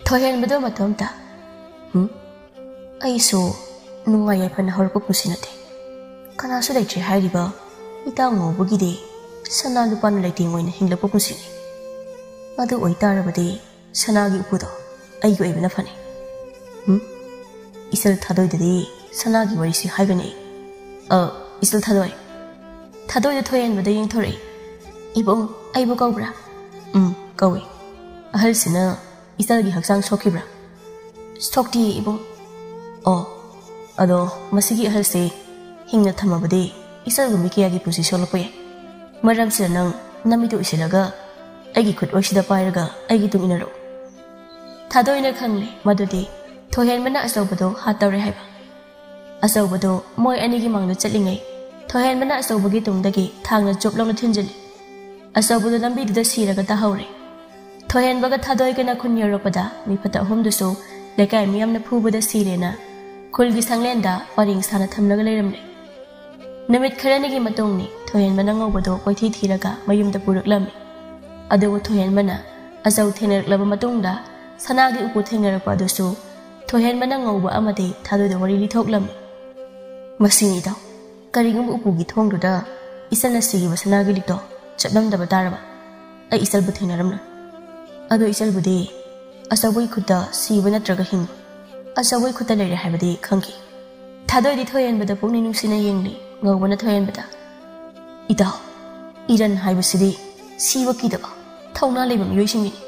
ꯊꯣꯏꯍꯦꯟꯕꯗꯣ ꯃꯇꯣꯝꯇ, "ꯍꯨꯝ? ꯑꯩꯁꯨ ꯅꯨꯡꯉꯥꯏ ꯌꯥꯏꯐꯅ ꯍꯧꯔꯛꯄ ꯄꯨꯟꯁꯤ ꯅꯠꯇꯦ꯫ ꯁꯅꯥꯁꯨ ꯂꯩꯇ꯭ꯔꯦ ꯍꯥꯏꯔꯤꯕ ꯏꯇꯥꯎ ꯉꯧꯕꯒꯤꯗꯤ ꯁꯅꯥ ꯂꯨꯄꯥꯅ ꯂꯩꯇꯦꯡ ꯑꯣꯏꯅ ꯍꯤꯡꯂꯛꯄ ꯄꯨꯟꯁꯤꯅꯤ꯫ ꯑꯗꯨ ꯑꯣꯏꯇꯥꯔꯕꯗꯤ ꯁꯅꯥꯒꯤ ꯎꯄꯨꯗꯣ ꯑꯩꯒꯤ ꯑꯣꯏꯕꯅ ꯐꯅꯤ꯫ ꯎꯝ? ꯏꯆꯜ ꯊꯥꯗꯣꯏꯗꯗꯤ ꯁꯅꯥꯒꯤ ꯋꯥꯔꯤꯁꯤ ꯍꯥꯏꯒꯅꯤ꯫ ꯑ, ꯏꯆꯜ ꯊꯥꯗꯣꯏ꯫ ꯊꯥꯗꯣꯏꯗ ꯊꯣꯏꯍꯦꯟꯕꯗ ꯌꯦꯡꯊꯣꯔꯛꯏ꯫ "ꯏꯕꯨꯡ, ꯑꯩꯕꯨ ꯀꯧꯕ꯭ꯔꯥ?" "ꯎꯝ, ꯀꯧꯏ꯫ ꯑꯍꯜꯁꯤꯅ ꯏꯆꯜꯒꯤ ꯍꯛꯆꯥꯡ ꯁꯣꯛꯈꯤꯕ꯭ꯔꯥ?" "ꯁꯣꯛꯇꯤꯌꯦ, ꯏꯕꯨꯡ꯫" "ꯑꯣ, ꯑꯗꯣ ꯃꯁꯤꯒꯤ ꯑꯍꯜꯁꯦ ꯍꯤꯡꯅ ꯊꯝꯃꯕꯗꯤ ꯏꯆꯜꯒꯨꯝꯕꯤ ꯀꯌꯥꯒꯤ ꯄꯨꯟꯁꯤ ꯁꯣꯛꯂꯛꯄ ꯌꯥꯏ꯫ ꯃꯔꯝꯁꯤꯗ ꯅꯪ ꯅꯃꯤꯠꯇꯨ ꯎꯏꯁꯤꯜꯂꯒ ꯑꯩꯒꯤ ꯈꯨꯠ ꯑꯣꯏꯁꯤꯗ ꯄꯥꯏꯔꯒ ꯑꯩꯒꯤ ꯇꯨꯡ ꯏꯟꯅꯔꯛꯎ꯫" ꯊꯥꯗꯣꯏꯅ ꯈꯪꯂꯦ ꯃꯗꯨꯗꯤ ꯊꯣꯏꯍꯦꯟꯕꯅ ꯑꯆꯧꯕꯗꯣ ꯍꯥꯠꯇꯧꯔꯦ ꯍꯥꯏꯕ꯫ ꯑꯆꯧꯕꯗꯣ ꯃꯣꯏ ꯑꯅꯤꯒꯤ ꯃꯥꯡꯗ ꯆꯠꯂꯤꯉꯩ ꯊꯣꯏꯍꯦꯟꯕꯅ ꯑꯆꯧꯕꯒꯤ ꯇꯨꯡꯗꯒꯤ ꯊꯥꯡꯅ ꯆꯨꯞ ꯂꯥꯎꯅ ꯊꯤꯟꯖꯤꯜꯂꯤ꯫ ꯑꯆꯧꯕꯗꯣ ꯂꯝꯕꯤꯗꯨꯗ ꯁꯤꯔꯒ ꯇꯥꯍꯧꯔꯦ꯫ ꯊꯣꯏꯍꯦꯟꯕꯒ ꯊꯥꯗꯣꯏꯒꯅ ꯈꯨꯟ ꯌꯧꯔꯛꯄꯗ ꯃꯤꯐꯠꯇ ꯑꯍꯨꯝꯗꯨꯁꯨ ꯂꯩꯀꯥꯏ ꯃꯤꯌꯥꯝꯅ ꯐꯨꯕꯗ ꯁꯤꯔꯦꯅ ꯈꯨꯜꯒꯤ ꯁꯪꯂꯦꯟꯗ ꯄꯔꯦꯡ ꯁꯥꯅ ꯊꯝꯂꯒ ꯂꯩꯔꯝꯂꯦ꯫ ꯅꯨꯃꯤꯠ ꯈꯔꯅꯤꯒꯤ ꯃꯇꯨꯡꯅꯤ ꯊꯣꯏꯍꯦꯟꯕꯅ ꯉꯧꯕꯗꯣ ꯀꯣꯏꯊꯤ ꯊꯤꯔꯒ ꯃꯌꯨꯝꯗ ꯄꯨꯔꯛꯂꯝꯃꯤ꯫ ꯑꯗꯨꯕꯨ ꯊꯣꯏꯍꯦꯟꯕꯅ ꯑꯆꯧ ꯊꯦꯡꯅꯔꯛꯂꯕ ꯃꯇꯨꯡꯗ ꯁꯅꯥꯒꯤ ꯎꯄꯨ ꯊꯦꯡꯅꯔꯛꯄ ꯑꯗꯨꯁꯨ ꯊꯣꯏꯍꯦꯟꯕꯅ ꯉꯧꯕ ꯑꯃꯗꯤ ꯊꯥꯗꯣꯏꯗ ꯋꯥꯔꯤ ꯂꯤꯊꯣꯛꯂꯝꯃꯤ꯫ "ꯃꯁꯤꯅꯤ ꯏꯇꯥꯎ, ꯀꯔꯤꯒꯨꯝꯕ ꯎꯄꯨꯒꯤ ꯊꯣꯡꯗꯨꯗ ꯏꯆꯜꯅ ꯁꯤꯈꯤꯕ ꯁꯅꯥꯒꯤ ꯂꯤꯛꯇꯣ ꯆꯠꯂꯝꯗꯕ ꯇꯥꯔꯕ ꯑꯩ ꯏꯆꯜꯕꯨ ꯊꯦꯡꯅꯔꯝꯂꯣꯏ꯫ ꯑꯗꯣ ꯏꯆꯜꯕꯨꯗꯤ ꯑꯆꯧꯕꯒꯤ ꯈꯨꯠꯇ ꯁꯤꯕ ꯅꯠꯇ꯭ꯔꯒ ꯍꯤꯡꯕ ꯑꯆꯧꯕꯒꯤ ꯈꯨꯠꯇ ꯂꯩꯔꯦ ꯍꯥꯏꯕꯗꯤ ꯈꯪꯈꯤ꯫" ꯊꯥꯗꯣꯏꯗꯤ ꯊꯣꯏꯍꯦꯟꯕꯗ ꯄꯨꯛꯅꯤꯡ ꯅꯨꯡꯁꯤꯅ ꯌꯦꯡꯂꯤ꯫ ꯉꯧꯕꯅ ꯊꯣꯏꯍꯦꯟꯕꯗ, "ꯏꯇꯥꯎ, ꯏꯔꯟ ꯍꯥꯏꯕꯁꯤꯗꯤ ꯁꯤꯕ ꯀꯤꯗꯕ ꯊꯧꯅꯥ ꯂꯩꯕ ꯃꯤꯑꯣꯏꯁꯤꯡꯒꯤꯅꯤ꯫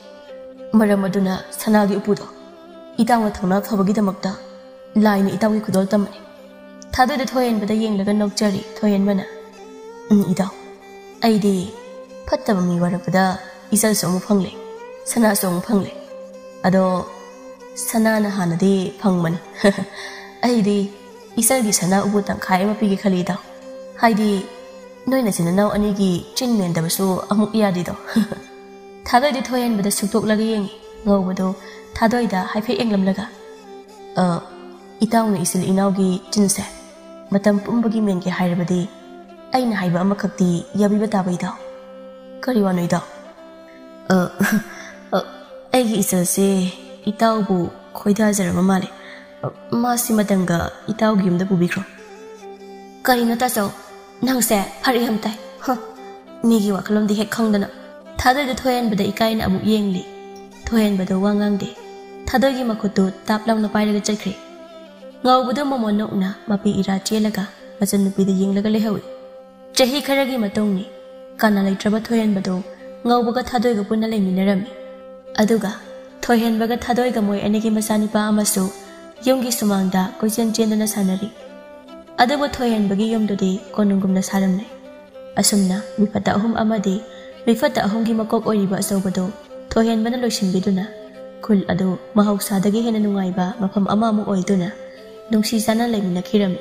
ꯃꯔꯝ ꯑꯗꯨꯅ ꯁꯅꯥꯒꯤ ꯎꯄꯨꯗꯣ ꯏꯇꯥꯎꯅ ꯊꯧꯅꯥ ꯐꯕꯒꯤꯗꯃꯛꯇ ꯂꯥꯏꯅ ꯏꯇꯥꯎꯒꯤ ꯈꯨꯗꯣꯜ ꯇꯝꯕꯅꯤ꯫" ꯊꯥꯗꯣꯏꯗ ꯊꯣꯏꯍꯦꯟꯕꯗ ꯌꯦꯡꯂꯒ ꯅꯣꯛꯆꯔꯤ ꯊꯣꯏꯍꯦꯟꯕꯅ, "ꯎꯝ, ꯏꯇꯥꯎ, ꯑꯩꯗꯤ ꯐꯠꯇꯕ ꯃꯤ ꯋꯥꯔꯛꯄꯗ ꯏꯆꯜꯁꯨ ꯑꯃꯨꯛ ꯐꯪꯂꯦ, ꯁꯅꯥꯁꯨ ꯑꯃꯨꯛ ꯐꯪꯂꯦ꯫ ꯑꯗꯣ ꯁꯅꯥꯅ ꯍꯥꯟꯅꯗꯤ ꯐꯪꯕꯅꯤ꯫ ꯑꯩꯗꯤ ꯏꯆꯜꯒꯤ ꯁꯅꯥ ꯎꯄꯨ ꯇꯪꯈꯥꯏ ꯑꯃ ꯄꯤꯒꯦ ꯈꯜꯂꯤ, ꯏꯇꯥꯎ꯫ ꯍꯥꯏꯗꯤ ꯅꯣꯏ ꯅꯆꯤꯟ ꯅꯅꯥꯎ ꯑꯅꯤꯒꯤ ꯆꯤꯟ ꯃꯦꯟꯗꯕꯁꯨ ꯑꯃꯨꯛ ꯌꯥꯗꯦꯗꯣ꯫" ꯊꯥꯗꯣꯏꯗꯤ ꯊꯣꯏꯍꯦꯟꯕꯗ ꯁꯨꯛꯇꯣꯛꯂꯒ ꯌꯦꯡꯉꯤ꯫ ꯉꯧꯕꯗꯣ ꯊꯥꯗꯣꯏꯗ ꯍꯥꯏꯐꯦꯠ ꯌꯦꯡꯂꯝꯂꯒ, "ꯑ, ꯏꯇꯥꯎꯅ ꯏꯆꯤꯜ ꯏꯅꯥꯎꯒꯤ ꯆꯤꯟꯁꯦ ꯃꯇꯝ ꯄꯨꯝꯕꯒꯤ ꯃꯦꯟꯒꯦ ꯍꯥꯏꯔꯕꯗꯤ ꯑꯩꯅ ꯍꯥꯏꯕ ꯑꯃꯈꯛꯇꯤ ꯌꯥꯕꯤꯕ ꯇꯥꯕ, ꯏꯇꯥꯎ꯫" "ꯀꯔꯤ ꯋꯥꯅꯣ, ꯏꯇꯥꯎ?" "ꯑ, ꯑ, ꯑꯩꯒꯤ ꯏꯆꯜꯁꯦ ꯏꯇꯥꯎꯕꯨ ꯈꯣꯏꯗꯥꯖꯔꯕ ꯃꯥꯜꯂꯦ꯫ ꯑ, ꯃꯥꯁꯤ ꯃꯇꯝꯒ ꯏꯇꯥꯎꯒꯤ ꯌꯨꯝꯗ ꯄꯨꯕꯤꯈ꯭ꯔꯣ꯫" "ꯀꯔꯤꯅꯣ ꯇꯥꯆꯧ, ꯅꯪꯁꯦ ꯐꯔꯛ ꯌꯥꯝ ꯇꯥꯏ꯫ ꯍ, ꯃꯤꯒꯤ ꯋꯥꯈꯜꯂꯣꯟꯗꯤ ꯍꯦꯛ ꯈꯪꯗꯅ꯫" ꯊꯥꯗꯣꯏꯗꯣ ꯊꯣꯏꯍꯦꯟꯕꯗ ꯏꯀꯥꯏꯅ ꯑꯃꯨꯛ ꯌꯦꯡꯂꯤ꯫ ꯊꯣꯏꯍꯦꯟꯕꯗꯣ ꯋꯥ ꯉꯥꯡꯗꯦ꯫ ꯊꯥꯗꯣꯏꯒꯤ ꯃꯈꯨꯠꯇꯨ ꯇꯥꯞ ꯂꯥꯎꯅ ꯄꯥꯏꯔꯒ ꯆꯠꯈ꯭ꯔꯦ꯫ ꯉꯧꯕꯗꯣ ꯃꯃꯣꯟ ꯅꯣꯛꯅ ꯃꯄꯤ ꯏꯔꯥ ꯆꯦꯜꯂꯒ ꯃꯆꯟꯅꯨꯄꯤꯗ ꯌꯦꯡꯂꯒ ꯂꯩꯍꯧꯏ꯫ ꯆꯍꯤ ꯈꯔꯒꯤ ꯃꯇꯨꯡꯅꯤ꯫ ꯀꯅꯥ ꯂꯩꯇ꯭ꯔꯕ ꯊꯣꯏꯍꯦꯟꯕꯗꯣ ꯉꯧꯕꯒ ꯊꯥꯗꯣꯏꯒ ꯄꯨꯟꯅ ꯂꯩꯃꯤꯟꯅꯔꯝꯃꯤ꯫ ꯑꯗꯨꯒ ꯊꯣꯏꯍꯦꯟꯕꯒ ꯊꯥꯗꯣꯏꯒ ꯃꯣꯏ ꯑꯅꯤꯒꯤ ꯃꯆꯥꯅꯤꯄꯥ ꯑꯃꯁꯨ ꯌꯨꯝꯒꯤ ꯁꯨꯃꯥꯡꯗ ꯀꯣꯏꯆꯦꯟ ꯆꯦꯟꯗꯨꯅ ꯁꯥꯟꯅꯔꯤ꯫ ꯑꯗꯨꯕꯨ ꯊꯣꯏꯍꯦꯟꯕꯒꯤ ꯌꯨꯝꯗꯨꯗꯤ ꯀꯣꯅꯨꯡꯒꯨꯝꯅ ꯁꯥꯔꯝꯂꯦ꯫ ꯑꯁꯨꯝꯅ ꯃꯤꯐꯠꯇ ꯑꯍꯨꯝ ꯑꯃꯗꯤ ꯃꯤꯐꯠꯇ ꯑꯍꯨꯝꯒꯤ ꯃꯀꯣꯛ ꯑꯣꯏꯔꯤꯕ ꯑꯆꯧꯕꯗꯨ ꯊꯣꯏꯍꯦꯟꯕꯅ ꯂꯣꯏꯁꯤꯟꯕꯤꯗꯨꯅ ꯈꯨꯜ ꯑꯗꯨ ꯃꯍꯧꯁꯥꯗꯒꯤ ꯍꯦꯟꯅ ꯅꯨꯡꯉꯥꯏꯕ ꯃꯐꯝ ꯑꯃ ꯑꯃꯨꯛ ꯑꯣꯏꯗꯨꯅ ꯅꯨꯡꯁꯤ ꯆꯥꯟꯅ ꯂꯩꯃꯤꯟꯅꯈꯤꯔꯝꯃꯤ꯫